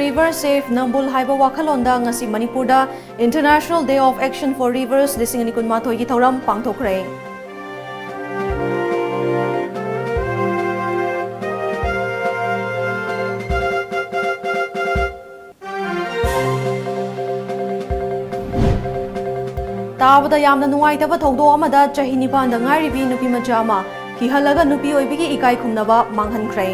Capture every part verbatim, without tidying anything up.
River Save Nambul ꯍꯥꯏꯕ ꯋꯥꯈꯜꯂꯣꯟꯗ ꯉꯁꯤ ꯃꯅꯤꯄꯨꯔꯗ International Day of Action for Rivers ꯂꯤꯁꯤꯡ ꯑꯅꯤ ꯀꯨꯟꯃꯥꯊꯣꯏꯒꯤ ꯊꯧꯔꯝ ꯄꯥꯡꯊꯣꯛꯈ꯭ꯔꯦ꯫ ꯇꯥꯕꯗ ꯌꯥꯝꯅ ꯅꯨꯡꯉꯥꯏꯇꯕ ꯊꯧꯗꯣꯛ ꯑꯃꯗ ꯆꯍꯤ ꯅꯤꯄꯥꯟꯗ ꯉꯥꯏꯔꯤꯕꯤ ꯅꯨꯄꯤ ꯃꯆꯥ ꯑꯃ ꯀꯤꯍꯜꯂꯒ ꯅꯨꯄꯤ ꯑꯣꯏꯕꯤꯒꯤ ꯏꯀꯥꯏ ꯈꯨꯝꯅꯕ ꯃꯥꯡꯍꯟꯈ꯭ꯔꯦ꯫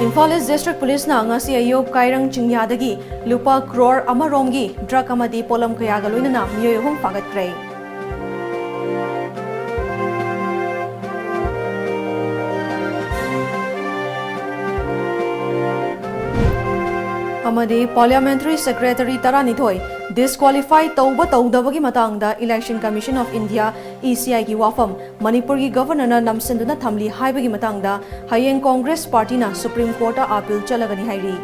ꯏꯝꯐꯥꯜ ꯏꯁ ꯗꯤꯁꯇ꯭ꯔꯤꯛ ꯄꯨꯂꯤꯁꯅ ꯉꯁꯤ ꯑꯌꯨꯛ ꯀꯥꯏꯔꯪ ꯆꯤꯡꯌꯥꯗꯒꯤ ꯂꯨꯄꯥ ꯀ꯭ꯔꯣꯔ ꯑꯃꯔꯣꯝꯒꯤ ꯗ꯭ꯔꯒ ꯑꯃꯗꯤ ꯄꯣꯠꯂꯝ ꯀꯌꯥꯒ ꯂꯣꯏꯅꯅ ꯃꯤꯑꯣꯏ ꯑꯍꯨꯝ ꯐꯥꯒꯠꯈ꯭ꯔꯦ꯫ ꯑꯃꯗꯤ Parliamentary Secretary ꯇꯔꯥꯅꯤꯊꯣꯏ disqualify ꯇꯧꯕ ꯇꯧꯗꯕꯒꯤ ꯃꯇꯥꯡꯗ Election Commission of India, E C I ꯒꯤ ꯋꯥꯐꯝ ꯃꯅꯤꯄꯨꯔꯒꯤ Governorꯅ ꯅꯝꯁꯤꯟꯗꯨꯅ ꯊꯝꯂꯤ ꯍꯥꯏꯕꯒꯤ ꯃꯇꯥꯡꯗ ꯍꯌꯦꯡ Congress Partyꯅ Supreme Courtꯇ appeal ꯆꯠꯂꯒꯅꯤ ꯍꯥꯏꯔꯤ꯫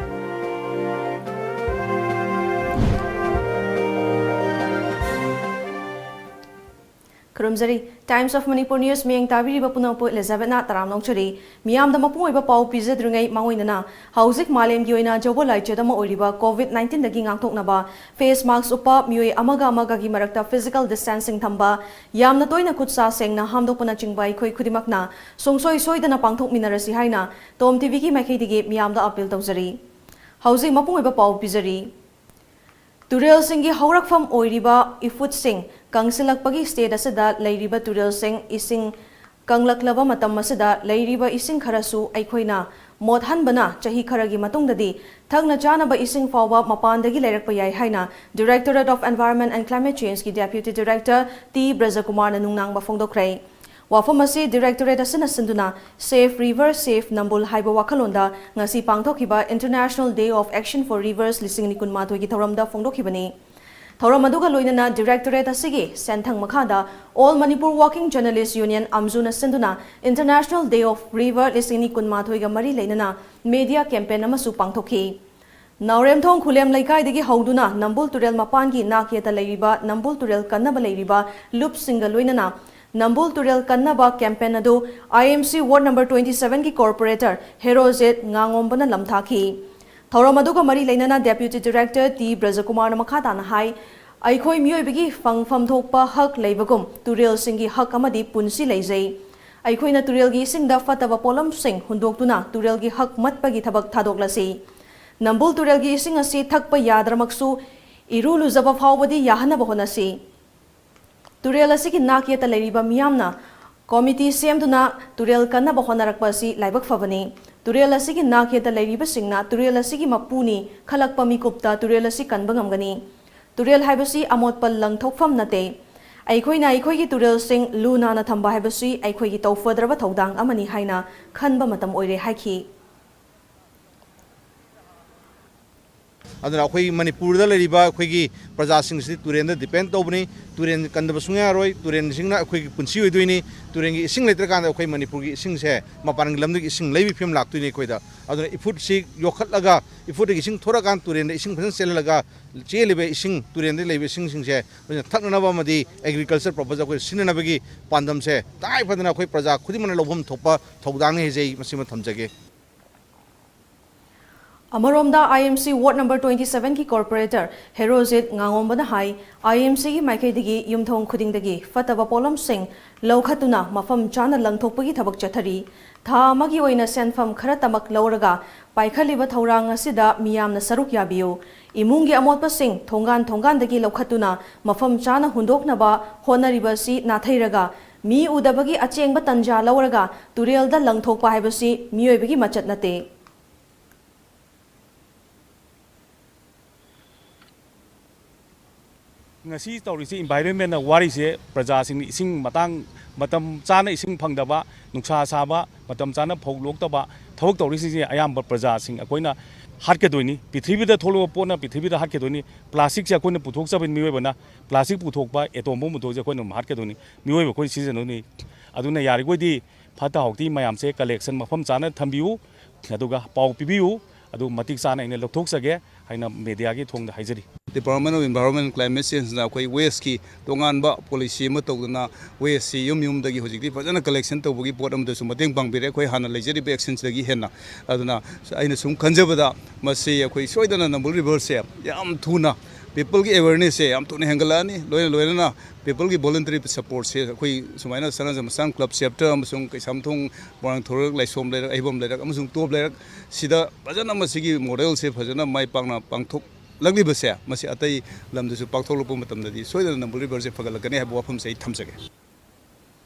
ꯈꯨꯔꯨꯝꯖꯔꯤ꯫ Times of Manipur News ꯃꯤꯠꯌꯦꯡ ꯇꯥꯕꯤꯔꯤꯕ ꯄꯨꯝꯅꯃꯛꯄꯨ ꯏꯂꯤꯖꯥꯕꯦꯠꯅ ꯇꯔꯥꯝꯅ ꯑꯣꯛꯆꯔꯤ꯫ ꯃꯤꯌꯥꯝꯗ ꯃꯄꯨꯡ ꯑꯣꯏꯕ ꯄꯥꯎ ꯄꯤꯖꯗ꯭ꯔꯤꯉꯩ ꯃꯥꯡꯑꯣꯏꯅꯅ ꯍꯧꯖꯤꯛ ꯃꯥꯂꯦꯝꯒꯤ ꯑꯣꯏꯅ ꯑꯆꯧꯕ ꯂꯥꯏꯆꯠ ꯑꯃ ꯑꯣꯏꯔꯤꯕ COVID nineteen ꯗꯒꯤ ꯉꯥꯛꯊꯣꯛꯅꯕ face mask ꯎꯞꯄ, ꯃꯤꯑꯣꯏ ꯑꯃꯒ ꯑꯃꯒꯒꯤ ꯃꯔꯛꯇ physical distancing ꯊꯝꯕ, ꯌꯥꯝꯅ ꯇꯣꯏꯅ ꯈꯨꯠ ꯁꯥ ꯁꯦꯡꯅ ꯍꯥꯝꯗꯣꯛꯄꯅꯆꯤꯡꯕ ꯑꯩꯈꯣꯏ ꯈꯨꯗꯤꯡꯃꯛꯅ ꯁꯨꯡꯁꯣꯏ ꯁꯣꯏꯗꯅ ꯄꯥꯡꯊꯣꯛꯃꯤꯟꯅꯔꯁꯤ ꯍꯥꯏꯅ Tom TVꯒꯤ ꯃꯥꯏꯀꯩꯗꯒꯤ ꯃꯤꯌꯥꯝꯗ appeal ꯇꯧꯖꯔꯤ꯫ ꯍꯧꯖꯤꯛ ꯃꯄꯨꯡ ꯑꯣꯏꯕ ꯄꯥꯎ ꯄꯤꯖꯔꯤ꯫ ꯇꯨꯔꯦꯜꯁꯤꯡꯒꯤ ꯍꯧꯔꯛꯐꯝ ꯑꯣꯏꯔꯤꯕ ꯏꯐꯨꯠꯁꯤꯡ ꯀꯪꯁꯤꯜꯂꯛꯄꯒꯤ state ꯑꯁꯤꯗ ꯂꯩꯔꯤꯕ ꯇꯨꯔꯦꯜꯁꯤꯡ ꯏꯁꯤꯡ ꯀꯪꯂꯛꯂꯕ ꯃꯇꯝ ꯑꯁꯤꯗ ꯂꯩꯔꯤꯕ ꯏꯁꯤꯡ ꯈꯔꯁꯨ ꯑꯩꯈꯣꯏꯅ ꯃꯣꯠꯍꯟꯕꯅ ꯆꯍꯤ ꯈꯔꯒꯤ ꯃꯇꯨꯡꯗꯗꯤ ꯊꯛꯅ ꯆꯥꯅꯕ ꯏꯁꯤꯡ ꯐꯥꯎꯕ ꯃꯄꯥꯟꯗꯒꯤ ꯂꯩꯔꯛꯄ ꯌꯥꯏ ꯍꯥꯏꯅ Directorate of Environment and Climate Changeꯀꯤ Deputy Director T ꯕ꯭ꯔꯖꯀꯨꯃꯥꯔꯅ ꯅꯨꯡꯅꯥꯡꯕ ꯐꯣꯡꯗꯣꯛꯈ꯭ꯔꯦ꯫ ꯋꯥꯐꯝ ꯑꯁꯤ Directorate ꯑꯁꯤꯅ ꯁꯤꯟꯗꯨꯅ Save River, Save Nambul ꯍꯥꯏꯕ ꯋꯥꯈꯜꯂꯣꯟꯗ ꯉꯁꯤ ꯄꯥꯡꯊꯣꯛꯈꯤꯕ International Day of Action for Rivers ꯂꯤꯁꯤꯡ ꯑꯅꯤ ꯀꯨꯟꯃꯥꯊꯣꯏꯒꯤ ꯊꯧꯔꯝꯗ ꯐꯣꯡꯗꯣꯛꯈꯤꯕꯅꯤ꯫ ꯊꯧꯔꯝ ꯑꯗꯨꯒ ꯂꯣꯏꯅꯅ Directorate ꯑꯁꯤꯒꯤ ꯁꯦꯟꯊꯪ ꯃꯈꯥꯗ All Manipur Working Journalist Union, ꯑꯝꯖꯨꯅ ꯁꯤꯟꯗꯨꯅ International Day of River ꯂꯤꯁꯤꯡ ꯑꯅꯤ ꯀꯨꯟꯃꯥꯊꯣꯏꯒ ꯃꯔꯤ ꯂꯩꯅꯅ media campaign ꯑꯃꯁꯨ ꯄꯥꯡꯊꯣꯛꯈꯤ꯫ ꯅꯥꯎꯔꯦꯝꯊꯣꯡ ꯈꯨꯂꯦꯝ ꯂꯩꯀꯥꯏꯗꯒꯤ ꯍꯧꯗꯨꯅ ꯅꯝꯕꯨꯜ ꯇꯨꯔꯦꯜ ꯃꯄꯥꯟꯒꯤ ꯅꯥꯛ ꯌꯦꯠꯇ ꯂꯩꯔꯤꯕ ꯅꯝꯕꯨꯜ ꯇꯨꯔꯦꯜ ꯀꯟꯅꯕ ꯂꯩꯔꯤꯕ ꯂꯨꯞꯁꯤꯡꯒ ꯂꯣꯏꯅꯅ ꯅꯝꯕꯨꯜ ꯇꯨꯔꯦꯜ ꯀꯟꯅꯕ campaign ꯑꯗꯨ I M C ward number twenty seven ꯒꯤ corporator ꯍꯦꯔꯣꯖꯤꯠ ꯉꯥꯉꯣꯝꯕꯅ ꯂꯝꯊꯥꯈꯤ꯫ ꯊꯧꯔꯝ ꯑꯗꯨꯒ ꯃꯔꯤ ꯂꯩꯅꯅ Deputy Director ꯇꯤ ꯕ꯭ꯔꯖꯀꯨꯃꯥꯔꯅ ꯃꯈꯥ ꯇꯥꯅ ꯍꯥꯏ, ꯑꯩꯈꯣꯏ ꯃꯤꯑꯣꯏꯕꯒꯤ ꯐꯪꯐꯝ ꯊꯣꯛꯄ ꯍꯛ ꯂꯩꯕꯒꯨꯝ ꯇꯨꯔꯦꯜꯁꯤꯡꯒꯤ ꯍꯛ ꯑꯃꯗꯤ ꯄꯨꯟꯁꯤ ꯂꯩꯖꯩ꯫ ꯑꯩꯈꯣꯏꯅ ꯇꯨꯔꯦꯜꯒꯤ ꯏꯁꯤꯡꯗ ꯐꯠꯇꯕ ꯄꯣꯠꯂꯝꯁꯤꯡ ꯍꯨꯟꯗꯣꯛꯇꯨꯅ ꯇꯨꯔꯦꯜꯒꯤ ꯍꯛ ꯃꯠꯄꯒꯤ ꯊꯕꯛ ꯊꯥꯗꯣꯛꯂꯁꯤ꯫ ꯅꯝꯕꯨꯜ ꯇꯨꯔꯦꯜꯒꯤ ꯏꯁꯤꯡ ꯑꯁꯤ ꯊꯛꯄ ꯌꯥꯗ꯭ꯔꯃꯛꯁꯨ ꯏꯔꯨ ꯂꯨꯖꯕ ꯐꯥꯎꯕꯗꯤ ꯌꯥꯍꯟꯅꯕ ꯍꯣꯠꯅꯁꯤ꯫ ꯇꯨꯔꯦꯜ ꯑꯁꯤꯒꯤ ꯅꯥꯛ ꯌꯦꯠꯇ ꯂꯩꯔꯤꯕ ꯃꯤꯌꯥꯝꯅ committee ꯁꯦꯝꯗꯨꯅ ꯇꯨꯔꯦꯜ ꯀꯟꯅꯕ ꯍꯣꯠꯅꯔꯛꯄ ꯑꯁꯤ ꯂꯥꯏꯕꯛ ꯐꯕꯅꯤ꯫ ꯇꯨꯔꯦꯜ ꯑꯁꯤꯒꯤ ꯅꯥꯛ ꯌꯦꯠꯇ ꯂꯩꯔꯤꯕꯁꯤꯡꯅ ꯇꯨꯔꯦꯜ ꯑꯁꯤꯒꯤ ꯃꯄꯨꯅꯤ ꯈꯜꯂꯛꯄ ꯃꯤꯀꯨꯞꯇ ꯇꯨꯔꯦꯜ ꯑꯁꯤ ꯀꯟꯕ ꯉꯝꯒꯅꯤ꯫ ꯇꯨꯔꯦꯜ ꯍꯥꯏꯕꯁꯤ ꯑꯃꯣꯠꯄ ꯂꯪꯊꯣꯛꯐꯝ ꯅꯠꯇꯦ꯫ ꯑꯩꯈꯣꯏꯅ ꯑꯩꯈꯣꯏꯒꯤ ꯇꯨꯔꯦꯜꯁꯤꯡ ꯂꯨ ꯅꯥꯟꯅ ꯊꯝꯕ ꯍꯥꯏꯕꯁꯤ ꯑꯩꯈꯣꯏꯒꯤ ꯇꯧꯐꯗ꯭ꯔꯕ ꯊꯧꯗꯥꯡ ꯑꯃꯅꯤ ꯍꯥꯏꯅ ꯈꯟꯕ ꯃꯇꯝ ꯑꯣꯏꯔꯦ ꯍꯥꯏꯈꯤ꯫ ꯑꯗꯨꯅ ꯑꯩꯈꯣꯏ ꯃꯅꯤꯄꯨꯔꯗ ꯂꯩꯔꯤꯕ ꯑꯩꯈꯣꯏꯒꯤ ꯄ꯭ꯔꯖꯥꯁꯤꯡꯁꯤꯗꯤ ꯇꯨꯔꯦꯟꯗ depend ꯇꯧꯕꯅꯤ꯫ ꯇꯨꯔꯦꯟ ꯀꯟꯗꯕ ꯁꯨꯡꯌꯥ ꯌꯥꯔꯣꯏ꯫ ꯇꯨꯔꯦꯟꯁꯤꯡꯅ ꯑꯩꯈꯣꯏꯒꯤ ꯄꯨꯟꯁꯤ ꯑꯣꯏꯗꯣꯏꯅꯤ꯫ ꯇꯨꯔꯦꯟꯒꯤ ꯏꯁꯤꯡ ꯂꯩꯇ꯭ꯔꯀꯥꯟꯗ ꯑꯩꯈꯣꯏ ꯃꯅꯤꯄꯨꯔꯒꯤ ꯏꯁꯤꯡꯁꯦ ꯃꯄꯥꯟꯒꯤ ꯂꯝꯗꯒꯤ ꯏꯁꯤꯡ ꯂꯩꯕꯒꯤ ꯐꯤꯕꯝ ꯂꯥꯛꯇꯣꯏꯅꯤ ꯑꯩꯈꯣꯏꯗ꯫ ꯑꯗꯨꯅ ꯏꯐꯨꯠꯁꯤ ꯌꯣꯛꯈꯠꯂꯒ, ꯏꯐꯨꯠꯇꯒꯤ ꯏꯁꯤꯡ ꯊꯣꯔꯛꯑꯀꯥꯟꯗ ꯇꯨꯔꯦꯟꯗ ꯏꯁꯤꯡ ꯐꯖꯅ ꯆꯦꯜꯍꯜꯂꯒ, ꯆꯦꯜꯂꯤꯕ ꯏꯁꯤꯡ, ꯇꯨꯔꯦꯟꯗ ꯂꯩꯕ ꯏꯁꯤꯡꯁꯤꯡꯁꯦ ꯑꯩꯈꯣꯏꯅ ꯊꯛꯅꯅꯕ ꯑꯃꯗꯤ agriculture purpose ꯑꯩꯈꯣꯏ ꯁꯤꯖꯤꯟꯅꯅꯕꯒꯤ ꯄꯥꯟꯗꯝꯁꯦ ꯇꯉꯥꯏ ꯐꯗꯅ ꯑꯩꯈꯣꯏ ꯄ꯭ꯔꯖꯥ ꯈꯨꯗꯤꯡꯃꯛꯅ ꯂꯧꯐꯝ ꯊꯣꯛꯄ ꯊꯧꯗꯥꯡꯅꯤ ꯍꯥꯏꯖꯩ꯫ ꯃꯁꯤꯃ ꯊꯝꯖꯒꯦ꯫ ꯑꯃꯔꯣꯝꯗ, I M C ward number twenty seven ꯒꯤ corporator Herojit ꯉꯥꯉꯣꯝꯕꯅ high, I M C ꯒꯤ ꯃꯥꯏꯀꯩꯗꯒꯤ ꯌꯨꯝꯊꯣꯡ ꯈꯨꯗꯤꯡꯗꯒꯤ ꯐꯠꯇꯕ ꯄꯣꯠꯂꯝꯁꯤꯡ ꯂꯧꯈꯠꯇꯨꯅ ꯃꯐꯝ ꯆꯥꯅ ꯂꯪꯊꯣꯛꯄꯒꯤ ꯊꯕꯛ ꯆꯠꯊꯔꯤ꯫ ꯊꯥ ꯑꯃꯒꯤ ꯑꯣꯏꯅ ꯁꯦꯟꯐꯝ ꯈꯔꯇꯃꯛ ꯂꯧꯔꯒ ꯄꯥꯏꯈꯠꯂꯤꯕ ꯊꯧꯔꯥꯡ ꯑꯁꯤꯗ ꯃꯤꯌꯥꯝꯅ ꯁꯔꯨꯛ ꯌꯥꯕꯤꯌꯨ꯫ ꯏꯃꯨꯡꯒꯤ ꯑꯃꯣꯠꯄꯁꯤꯡ ꯊꯣꯡꯒꯥꯟ ꯊꯣꯡꯒꯥꯟꯗꯒꯤ ꯂꯧꯈꯠꯇꯨꯅ ꯃꯐꯝ ꯆꯥꯅ ꯍꯨꯟꯗꯣꯛꯅꯕ ꯍꯣꯠꯅꯔꯤꯕ ꯑꯁꯤ ꯅꯥꯊꯩꯔꯒ, ꯃꯤ ꯎꯗꯕꯒꯤ ꯑꯆꯦꯡꯕ ꯇꯟꯖꯥ ꯂꯧꯔꯒ ꯇꯨꯔꯦꯜꯗ ꯂꯪꯊꯣꯛꯄ ꯍꯥꯏꯕꯁꯤ ꯃꯤꯑꯣꯏꯕꯒꯤ ꯃꯆꯠ ꯅꯠꯇꯦ꯫ ꯉꯁꯤ ꯇꯧꯔꯤꯁꯤ environment ꯋꯥꯔꯤꯁꯦ, ꯄ꯭ꯔꯖꯥꯁꯤꯡꯅ ꯏꯁꯤꯡ ꯃꯇꯥꯡ, ꯃꯇꯝ ꯆꯥꯅ ꯏꯁꯤꯡ ꯐꯪꯗꯕ, ꯅꯨꯡꯁꯥ ꯁꯥꯕ, ꯃꯇꯝ ꯆꯥꯅ ꯐꯧ ꯂꯣꯛꯇꯕ, ꯊꯕꯛ ꯇꯧꯔꯤꯁꯤꯡꯁꯦ ꯑꯌꯥꯝꯕ ꯄ꯭ꯔꯖꯥꯁꯤꯡ ꯑꯩꯈꯣꯏꯅ ꯍꯥꯠꯀꯗꯣꯏꯅꯤ꯫ ꯄ꯭ꯔꯤꯊꯤꯕꯤꯗ ꯊꯣꯛꯂꯛꯄ ꯄꯣꯠꯅ ꯄ꯭ꯔꯤꯊꯤꯕꯤꯗ ꯍꯥꯠꯀꯗꯣꯏꯅꯤ꯫ Plasticꯁꯦ ꯑꯩꯈꯣꯏꯅ ꯄꯨꯊꯣꯛꯆꯕꯅꯤ ꯃꯤꯑꯣꯏꯕꯅ꯫ Plastic ꯄꯨꯊꯣꯛꯄ, atom bomb ꯄꯨꯊꯣꯛꯄꯁꯦ ꯑꯩꯈꯣꯏꯅ ꯑꯗꯨꯝ ꯍꯥꯠꯀꯗꯣꯏꯅꯤ꯫ ꯃꯤꯑꯣꯏꯕ ꯑꯩꯈꯣꯏꯅ ꯁꯤꯖꯤꯟꯅꯗꯣꯏꯅꯤ꯫ ꯑꯗꯨꯅ ꯌꯥꯔꯤꯈꯣꯏꯗꯤ ꯐꯠꯇ ꯍꯥꯎꯊꯤ ꯃꯌꯥꯝꯁꯦ collection ꯃꯐꯝ ꯆꯥꯅ ꯊꯝꯕꯤꯌꯨ, ꯑꯗꯨꯒ ꯄꯥꯎ ꯄꯤꯕꯤꯌꯨ꯫ ꯑꯗꯨ ꯃꯇꯤꯛ ꯆꯥꯅ ꯑꯩꯅ ꯂꯧꯊꯣꯛꯆꯒꯦ ꯍꯥꯏꯅ ꯃꯦꯗꯤꯌꯥꯒꯤ ꯊꯣꯡꯗ ꯍꯥꯏꯖꯔꯤ꯫ Department of Environment Climate Changeꯅ ꯑꯩꯈꯣꯏ wasteꯀꯤ ꯇꯣꯉꯥꯟꯕ policy ꯑꯃ ꯇꯧꯗꯅ, wasteꯁꯤ ꯌꯨꯝ ꯌꯨꯝꯗꯒꯤ ꯍꯧꯖꯤꯛꯇꯤ ꯐꯖꯅ collection ꯇꯧꯕꯒꯤ ꯄꯣꯠ ꯑꯃꯗꯁꯨ ꯃꯇꯦꯡ ꯄꯥꯡꯕꯤꯔꯦ, ꯑꯩꯈꯣꯏ ꯍꯥꯟꯅ ꯂꯩꯖꯔꯤꯕ actionꯁꯤꯗꯒꯤ ꯍꯦꯟꯅ꯫ ꯑꯗꯨꯅ ꯑꯩꯅ ꯁꯨꯝ ꯈꯟꯖꯕꯗ, ꯃꯁꯤ ꯑꯩꯈꯣꯏ ꯁꯣꯏꯗꯅ ꯅꯝꯕꯨꯜ riverꯁꯦ ꯌꯥꯝ ꯊꯨꯅ, peopleꯒꯤ awarenessꯁꯦ ꯌꯥꯝ ꯊꯨꯅ ꯍꯦꯟꯒꯠꯂꯛꯑꯅꯤ꯫ ꯂꯣꯏꯅ ꯂꯣꯏꯅꯅ peopleꯒꯤ voluntary supportꯁꯦ ꯑꯩꯈꯣꯏ ꯁꯨꯃꯥꯏꯅ ꯁꯅꯥ ꯖꯃꯁꯇꯥꯟ club chapter ꯑꯃꯁꯨꯡ ꯀꯩꯁꯥꯝꯊꯣꯡ, ꯃꯣꯏꯔꯥꯡꯊꯧꯔꯣꯛ, ꯂꯥꯏꯁꯣꯝ ꯂꯩꯔꯛ, ꯑꯍꯤꯕꯝ ꯂꯩꯔꯛ ꯑꯃꯁꯨꯡ ꯇꯣꯞ ꯂꯩꯔꯛ ꯁꯤꯗ ꯐꯖꯅ ꯃꯁꯤꯒꯤ modelꯁꯦ ꯐꯖꯅ ꯃꯥꯏ ꯄꯥꯛꯅ ꯄꯥꯡꯊꯣꯛꯂꯛꯂꯤꯕꯁꯦ, ꯃꯁꯤ ꯑꯇꯩ ꯂꯝꯗꯁꯨ ꯄꯥꯡꯊꯣꯛꯂꯛꯄ ꯃꯇꯝꯗꯗꯤ ꯁꯣꯏꯗꯅ ꯅꯝꯕꯨꯜ riverꯁꯦ ꯐꯒꯠꯂꯛꯀꯅꯤ ꯍꯥꯏꯕ ꯋꯥꯐꯝꯁꯦ ꯑꯩ ꯊꯝꯖꯒꯦ꯫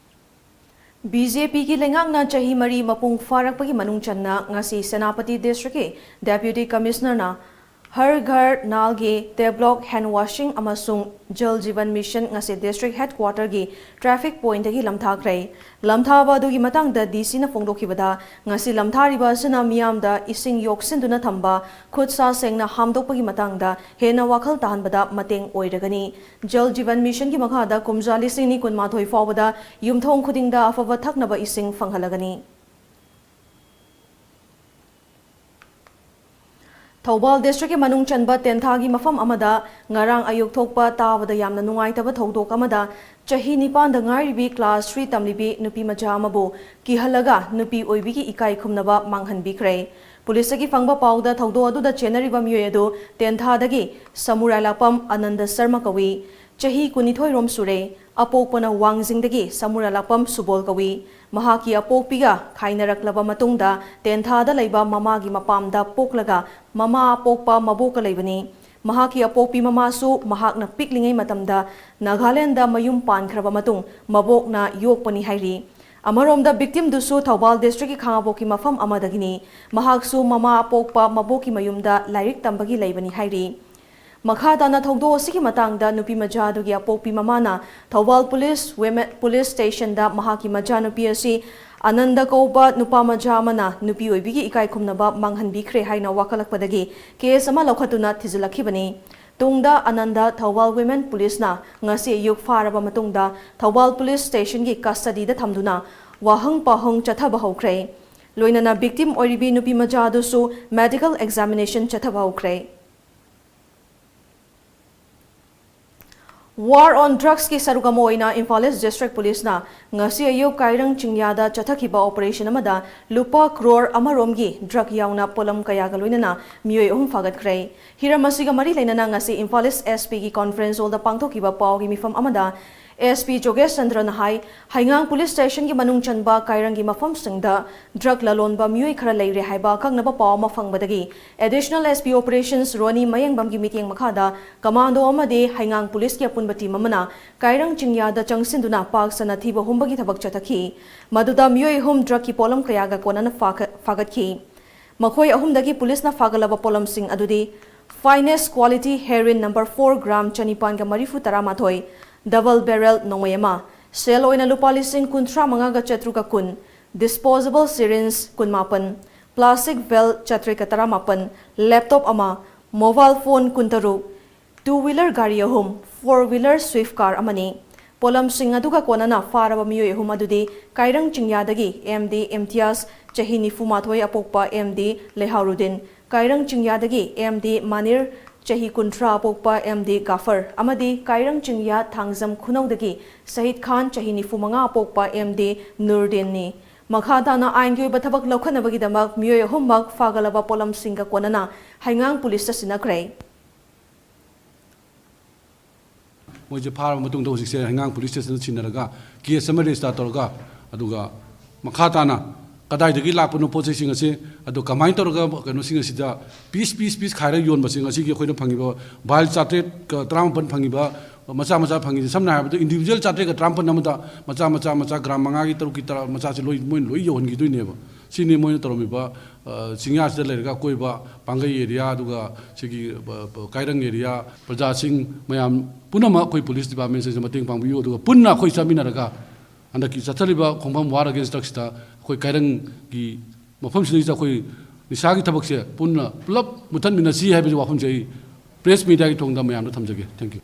BJPꯒꯤ ꯂꯩꯉꯥꯛꯅ ꯆꯍꯤ ꯃꯔꯤ ꯃꯄꯨꯡ ꯐꯥꯔꯛꯄꯒꯤ ꯃꯅꯨꯡ ꯆꯟꯅ ꯉꯁꯤ ꯁꯦꯅꯥꯄꯇꯤ districtꯀꯤ Deputy Commissionerꯅ ꯍꯔ ꯘꯔ ꯅꯥꯜꯒꯤ ꯇꯦꯕ꯭ꯂꯣꯛ, hand washing ꯑꯃꯁꯨꯡ ꯖꯜ ꯖꯤꯕꯟ ꯃꯤꯁꯟ ꯉꯁꯤ district headquarterꯒꯤ traffic pointꯗꯒꯤ ꯂꯝꯊꯥꯈ꯭ꯔꯦ꯫ ꯂꯝꯊꯥꯕ ꯑꯗꯨꯒꯤ ꯃꯇꯥꯡꯗ DCꯅ ꯐꯣꯡꯗꯣꯛꯈꯤꯕꯗ, ꯉꯁꯤ ꯂꯝꯊꯥꯔꯤꯕ ꯑꯁꯤꯅ ꯃꯤꯌꯥꯝꯗ ꯏꯁꯤꯡ ꯌꯣꯛꯁꯤꯟꯗꯨꯅ ꯊꯝꯕ, ꯈꯨꯠ ꯁꯥ ꯁꯦꯡꯅ ꯍꯥꯝꯗꯣꯛꯄꯒꯤ ꯃꯇꯥꯡꯗ ꯍꯦꯟꯅ ꯋꯥꯈꯜ ꯇꯥꯍꯟꯕꯗ ꯃꯇꯦꯡ ꯑꯣꯏꯔꯒꯅꯤ꯫ ꯖꯜ ꯖꯤꯕꯟ ꯃꯤꯁꯟꯒꯤ ꯃꯈꯥꯗ ꯀꯨꯝꯖꯥ ꯂꯤꯁꯤꯡ ꯑꯅꯤ ꯀꯨꯟꯃꯥꯊꯣꯏ ꯐꯥꯎꯕꯗ ꯌꯨꯝꯊꯣꯡ ꯈꯨꯗꯤꯡꯗ ꯑꯐꯕ ꯊꯛꯅꯕ ꯏꯁꯤꯡ ꯐꯪꯍꯜꯂꯒꯅꯤ꯫ ꯊꯧꯕꯥꯜ districtꯀꯤ ꯃꯅꯨꯡ ꯆꯟꯕ ꯇꯦꯟꯊꯥꯒꯤ ꯃꯐꯝ ꯑꯃꯗ ꯉꯔꯥꯡ ꯑꯌꯨꯛ ꯊꯣꯛꯄ ꯇꯥꯕꯗ ꯌꯥꯝꯅ ꯅꯨꯡꯉꯥꯏꯇꯕ ꯊꯧꯗꯣꯛ ꯑꯃꯗ ꯆꯍꯤ ꯅꯤꯄꯥꯟꯗ ꯉꯥꯏꯔꯤꯕꯤ class three ꯇꯝꯂꯤꯕꯤ ꯅꯨꯄꯤ ꯃꯆꯥ ꯑꯃꯕꯨ ꯀꯤꯍꯜꯂꯒ ꯅꯨꯄꯤ ꯑꯣꯏꯕꯤꯒꯤ ꯏꯀꯥꯏ ꯈꯨꯝꯅꯕ ꯃꯥꯡꯍꯟꯕꯤꯈ꯭ꯔꯦ꯫ ꯄꯨꯂꯤꯁꯇꯒꯤ ꯐꯪꯕ ꯄꯥꯎꯗ ꯊꯧꯗꯣꯛ ꯑꯗꯨꯗ ꯆꯦꯟꯅꯔꯤꯕ ꯃꯤꯑꯣꯏ ꯑꯗꯨ ꯇꯦꯟꯊꯥꯗꯒꯤ ꯁꯃꯨꯔꯥꯏꯂꯥꯛꯄꯝ ꯑꯅꯟꯗ ꯁꯔꯃ ꯀꯧꯏ꯫ ꯆꯍꯤ ꯀꯨꯟꯅꯤꯊꯣꯏ ꯔꯣꯝ ꯁꯨꯔꯦ꯫ ꯑꯄꯣꯛꯄꯅ ꯋꯥꯡꯖꯤꯡꯗꯒꯤ ꯁꯃꯨꯔꯥꯏꯂꯥꯛꯄꯝ ꯁꯨꯕꯣꯜ ꯀꯧꯏ꯫ ꯃꯍꯥꯛꯀꯤ ꯑꯄꯣꯛꯄꯤꯒ ꯈꯥꯏꯅꯔꯛꯂꯕ ꯃꯇꯨꯡꯗ ꯇꯦꯟꯊꯥꯗ ꯂꯩꯕ ꯃꯃꯥꯒꯤ ꯃꯄꯥꯝꯗ ꯄꯣꯛꯂꯒ ꯃꯃꯥ ꯑꯄꯣꯛꯄ ꯃꯕꯣꯛꯀ ꯂꯩꯕꯅꯤ꯫ ꯃꯍꯥꯛꯀꯤ ꯑꯄꯣꯛꯄꯤ ꯃꯃꯥꯁꯨ ꯃꯍꯥꯛꯅ ꯄꯤꯛꯂꯤꯉꯩ ꯃꯇꯝꯗ ꯅꯥꯒꯥꯂꯦꯟꯗ ꯃꯌꯨꯝ ꯄꯥꯟꯈ꯭ꯔꯕ ꯃꯇꯨꯡ ꯃꯕꯣꯛꯅ ꯌꯣꯛꯄꯅꯤ ꯍꯥꯏꯔꯤ꯫ ꯑꯃꯔꯣꯝꯗ victimꯗꯨꯁꯨ ꯊꯧꯕꯥꯜ districtꯀꯤ ꯈꯥꯉꯕꯣꯛꯀꯤ ꯃꯐꯝ ꯑꯃꯗꯒꯤꯅꯤ꯫ ꯃꯍꯥꯛꯁꯨ ꯃꯃꯥ ꯑꯄꯣꯛꯄ ꯃꯕꯣꯛꯀꯤ ꯃꯌꯨꯝꯗ ꯂꯥꯏꯔꯤꯛ ꯇꯝꯕꯒꯤ ꯂꯩꯕꯅꯤ ꯍꯥꯏꯔꯤ꯫ ꯃꯈꯥ ꯇꯥꯅ ꯊꯧꯗꯣꯛ ꯑꯁꯤꯒꯤ ꯃꯇꯥꯡꯗ ꯅꯨꯄꯤ ꯃꯆꯥ ꯑꯗꯨꯒꯤ ꯑꯄꯣꯛꯄꯤ ꯃꯃꯥꯅ ꯊꯧꯕꯥꯜ police women police stationꯗ ꯃꯍꯥꯛꯀꯤ ꯃꯆꯥꯅꯨꯄꯤ ꯑꯁꯤ ꯑꯅꯟꯗ ꯀꯧꯕ ꯅꯨꯄꯥ ꯃꯆꯥ ꯑꯃꯅ ꯅꯨꯄꯤ ꯑꯣꯏꯕꯤꯒꯤ ꯏꯀꯥꯏ ꯈꯨꯝꯅꯕ ꯃꯥꯡꯍꯟꯕꯤꯈ꯭ꯔꯦ ꯍꯥꯏꯅ ꯋꯥꯀꯠꯂꯛꯄꯗꯒꯤ case ꯑꯃ ꯂꯧꯈꯠꯇꯨꯅ ꯊꯤꯖꯤꯜꯂꯛꯈꯤꯕꯅꯤ꯫ ꯇꯨꯡꯗ ꯑꯅꯟꯗ ꯊꯧꯕꯥꯜ women policeꯅ ꯉꯁꯤ ꯑꯌꯨꯛ ꯐꯥꯔꯕ ꯃꯇꯨꯡꯗ ꯊꯧꯕꯥꯜ police stationꯒꯤ custodyꯗ ꯊꯝꯗꯨꯅ ꯋꯥꯍꯪ ꯄꯥꯎꯍꯪ ꯆꯠꯊꯕ ꯍꯧꯈ꯭ꯔꯦ꯫ ꯂꯣꯏꯅꯅ victim ꯑꯣꯏꯔꯤꯕꯤ ꯅꯨꯄꯤ ꯃꯆꯥ ꯑꯗꯨꯁꯨ medical examination ꯆꯠꯊꯕ ꯍꯧꯈ꯭ꯔꯦ꯫ War on Drugsꯀꯤ ꯁꯔꯨꯛ ꯑꯃ ꯑꯣꯏꯅ ꯏꯝꯐꯥꯜ ꯏꯁ ꯗꯤꯁꯇ꯭ꯔꯤꯛ ꯄꯨꯂꯤꯁꯅ ꯉꯁꯤ ꯑꯌꯨꯛ ꯀꯥꯏꯔꯪ ꯆꯤꯡꯌꯥꯗ ꯆꯠꯊꯈꯤꯕ operation ꯑꯃꯗ ꯂꯨꯄꯥ ꯀ꯭ꯔꯣꯔ ꯑꯃꯔꯣꯝꯒꯤ drug ꯌꯥꯎꯅ ꯄꯣꯠꯂꯝ ꯀꯌꯥꯒ ꯂꯣꯏꯅꯅ ꯃꯤꯑꯣꯏ ꯑꯍꯨꯝ ꯐꯥꯒꯠꯈ꯭ꯔꯦ꯫ ꯍꯤꯔꯝ ꯑꯁꯤꯒ ꯃꯔꯤ ꯂꯩꯅꯅ ꯉꯁꯤ ꯏꯝꯐꯥꯜ ꯏꯁ SP ꯒꯤ conference hallꯗ ꯄꯥꯡꯊꯣꯛꯈꯤꯕ ꯄꯥꯎꯒꯤ ꯃꯤꯐꯝ ꯑꯃꯗ SP ꯖꯣꯒꯦꯁ ꯆꯟꯗ꯭ꯔꯅ ꯍꯥꯏ, ꯍꯩꯉꯥꯡ ꯄꯨꯂꯤꯁ ꯁ꯭ꯇꯦꯁꯟꯒꯤ ꯃꯅꯨꯡ ꯆꯟꯕ ꯀꯥꯏꯔꯪꯒꯤ ꯃꯐꯝꯁꯤꯡꯗ drug ꯂꯂꯣꯟꯕ ꯃꯤꯑꯣꯏ ꯈꯔ ꯂꯩꯔꯦ ꯍꯥꯏꯕ ꯑꯀꯛꯅꯕ ꯄꯥꯎ ꯑꯃ ꯐꯪꯕꯗꯒꯤ Additional SP Operations ꯔꯣꯅꯤ ꯃꯌꯦꯡꯕꯝꯒꯤ ꯃꯤꯠꯌꯦꯡ ꯃꯈꯥꯗ ꯀꯃꯥꯟꯗꯣ ꯑꯃꯗꯤ ꯍꯩꯉꯥꯡ ꯄꯨꯂꯤꯁꯀꯤ ꯑꯄꯨꯟꯕ team ꯑꯃꯅ ꯀꯥꯏꯔꯪ ꯆꯤꯡꯌꯥꯗ ꯆꯪꯁꯤꯟꯗꯨꯅ ꯄꯥꯛ ꯁꯟꯅ ꯊꯤꯕ ꯍꯨꯝꯕꯒꯤ ꯊꯕꯛ ꯆꯠꯊꯈꯤ꯫ ꯃꯗꯨꯗ ꯃꯤꯑꯣꯏ ꯑꯍꯨꯝ drugꯀꯤ ꯄꯣꯠꯂꯝ ꯀꯌꯥꯒ ꯀꯣꯟꯅꯅ ꯐꯥꯒ-, ꯐꯥꯒꯠꯈꯤ꯫ ꯃꯈꯣꯏ ꯑꯍꯨꯝꯗꯒꯤ ꯄꯨꯂꯤꯁꯅ ꯐꯥꯒꯠꯂꯕ ꯄꯣꯠꯂꯝꯁꯤꯡ ꯑꯗꯨꯗꯤ finest quality heroin number four gram ꯆꯅꯤꯄꯥꯟꯒ ꯃꯔꯤꯐꯨ ꯇꯔꯥꯃꯥꯊꯣꯏ, double barrel ꯅꯣꯡꯃꯩ ꯑꯃ, ꯁꯦꯜ ꯑꯣꯏꯅ ꯂꯨꯄꯥ ꯂꯤꯁꯤꯡ ꯀꯨꯟꯊ꯭ꯔꯥ ꯃꯉꯥꯒ ꯆꯥꯇ꯭ꯔꯨꯛꯀ ꯀꯨꯟ, disposable syringe ꯀꯨꯟꯃꯥꯄꯟ, plastic vial ꯆꯥꯇ꯭ꯔꯦꯠꯀ ꯇꯔꯥꯃꯥꯄꯟ, laptop ꯑꯃ, mobile phone ꯀꯨꯟꯇꯔꯨꯛ, two wheeler ꯒꯥꯔꯤ ꯑꯍꯨꯝ, four wheeler Swift car ꯑꯃꯅꯤ꯫ ꯄꯣꯠꯂꯝꯁꯤꯡ ꯑꯗꯨꯒ ꯀꯣꯟꯅꯅ ꯐꯥꯔꯕ ꯃꯤꯑꯣꯏ ꯑꯍꯨꯝ ꯑꯗꯨꯗꯤ ꯀꯥꯏꯔꯪ ꯆꯤꯡꯌꯥꯗꯒꯤ MD ꯏꯝꯇꯤꯌꯥꯖ, ꯆꯍꯤ ꯅꯤꯐꯨ ꯃꯥꯊꯣꯏ, ꯑꯄꯣꯛꯄ MD ꯂꯩꯍꯥꯎꯔꯨꯗꯤꯟ, ꯀꯥꯏꯔꯪ ꯆꯤꯡꯌꯥꯗꯒꯤ MD ꯃꯥꯅꯤꯔ, ꯆꯍꯤ ꯀꯨꯟꯊ꯭ꯔꯥ, ꯑꯄꯣꯛꯄ MD ꯒꯥꯐꯔ, ꯑꯃꯗꯤ ꯀꯥꯏꯔꯪ ꯆꯤꯡꯌꯥ ꯊꯥꯡꯖꯝ ꯈꯨꯅꯧꯗꯒꯤ ꯁꯍꯤꯗ ꯈꯥꯟ, ꯆꯍꯤ ꯅꯤꯐꯨ ꯃꯉꯥ, ꯑꯄꯣꯛꯄ MD ꯅꯨꯔꯗꯤꯟꯅꯤ꯫ ꯃꯈꯥ ꯇꯥꯅ ꯑꯥꯏꯟꯒꯤ ꯑꯣꯏꯕ ꯊꯕꯛ ꯂꯧꯈꯠꯅꯕꯒꯤꯗꯃꯛ ꯃꯤꯑꯣꯏ ꯑꯍꯨꯝꯃꯛ ꯐꯥꯒꯠꯂꯕ ꯄꯣꯠꯂꯝꯁꯤꯡꯒ ꯀꯣꯟꯅꯅ ꯍꯩꯉꯥꯡ ꯄꯨꯂꯤꯁꯇ ꯁꯤꯟꯅꯈ꯭ꯔꯦ꯫ ꯃꯣꯏꯁꯦ ꯐꯥꯔꯕ ꯃꯇꯨꯡꯗ ꯍꯧꯖꯤꯛꯁꯦ ꯍꯩꯉꯥꯡ ꯄꯨꯂꯤꯁ ꯁ꯭ꯇꯦꯁꯟꯗ ꯁꯤꯟꯅꯔꯒ case ꯑꯃ register ꯇꯧꯔꯒ, ꯑꯗꯨꯒ ꯃꯈꯥ ꯇꯥꯅ ꯀꯗꯥꯏꯗꯒꯤ ꯂꯥꯛꯄꯅꯣ ꯄꯣꯠ ꯆꯩꯁꯤꯡ ꯑꯁꯦ, ꯑꯗꯣ ꯀꯃꯥꯏꯅ ꯇꯧꯔꯒ ꯀꯩꯅꯣꯁꯤꯡ ꯑꯁꯤꯗ piece, piece, piece ꯈꯥꯏꯔꯒ ꯌꯣꯟꯕꯁꯦ, ꯉꯁꯤꯒꯤ ꯑꯩꯈꯣꯏꯅ ꯐꯪꯉꯤꯕ vial ꯆꯥꯇ꯭ꯔꯦꯠꯀ ꯇꯔꯥꯃꯥꯄꯟ ꯐꯪꯉꯤꯕ ꯃꯆꯥ ꯃꯆꯥ ꯐꯪꯉꯤꯁꯦ, ꯁꯝꯅ ꯍꯥꯏꯔꯕꯗ individual ꯆꯥꯇ꯭ꯔꯦꯠꯀ ꯇꯔꯥꯃꯥꯄꯟ ꯑꯃꯗ ꯃꯆꯥ ꯃꯆꯥ ꯃꯆꯥ gram ꯃꯉꯥꯒꯤ, ꯇꯔꯨꯛꯀꯤ, ꯇꯔꯥ ꯃꯆꯥꯁꯦ ꯂꯣꯏ, ꯃꯣꯏꯅ ꯂꯣꯏ ꯌꯧꯍꯟꯈꯤꯗꯣꯏꯅꯦꯕ꯫ ꯁꯤꯅꯤ ꯃꯣꯏꯅ ꯇꯧꯔꯝꯃꯤꯕ꯫ ꯑ, ꯆꯤꯡꯌꯥꯁꯤꯗ ꯂꯩꯔꯒ ꯑꯀꯣꯏꯕ ꯄꯥꯡꯒꯩ area, ꯑꯗꯨꯒ ꯁꯤꯒꯤ, ꯑ, ꯑ, ꯀꯥꯏꯔꯪ area, ꯄ꯭ꯔꯖꯥꯁꯤꯡ ꯃꯌꯥꯝ ꯄꯨꯝꯅꯃꯛ ꯑꯩꯈꯣꯏ ꯄꯨꯂꯤꯁ department ꯁꯤꯡꯁꯦ ꯃꯇꯦꯡ ꯄꯥꯡꯕꯤꯌꯨ, ꯑꯗꯨꯒ ꯄꯨꯟꯅ ꯑꯩꯈꯣꯏ ꯆꯠꯃꯤꯟꯅꯔꯒ ꯍꯟꯗꯛꯀꯤ ꯆꯠꯊꯔꯤꯕ ꯈꯣꯡꯐꯝ War Against Drugs ꯇ ꯑꯩꯈꯣꯏ ꯀꯥꯏꯔꯪꯒꯤ ꯃꯐꯝꯁꯤꯗꯩꯁꯤꯗ ꯑꯩꯈꯣꯏ ꯅꯤꯁꯥꯒꯤ ꯊꯕꯛꯁꯦ ꯄꯨꯟꯅ ꯄꯨꯂꯞ ꯃꯨꯊꯠꯃꯤꯟꯅꯁꯤ ꯍꯥꯏꯕꯒꯤ ꯋꯥꯐꯝꯁꯦ ꯑꯩ press media ꯒꯤ ꯊꯣꯡꯗ ꯃꯌꯥꯝꯗ ꯊꯝꯖꯒꯦ꯫ Thank you꯫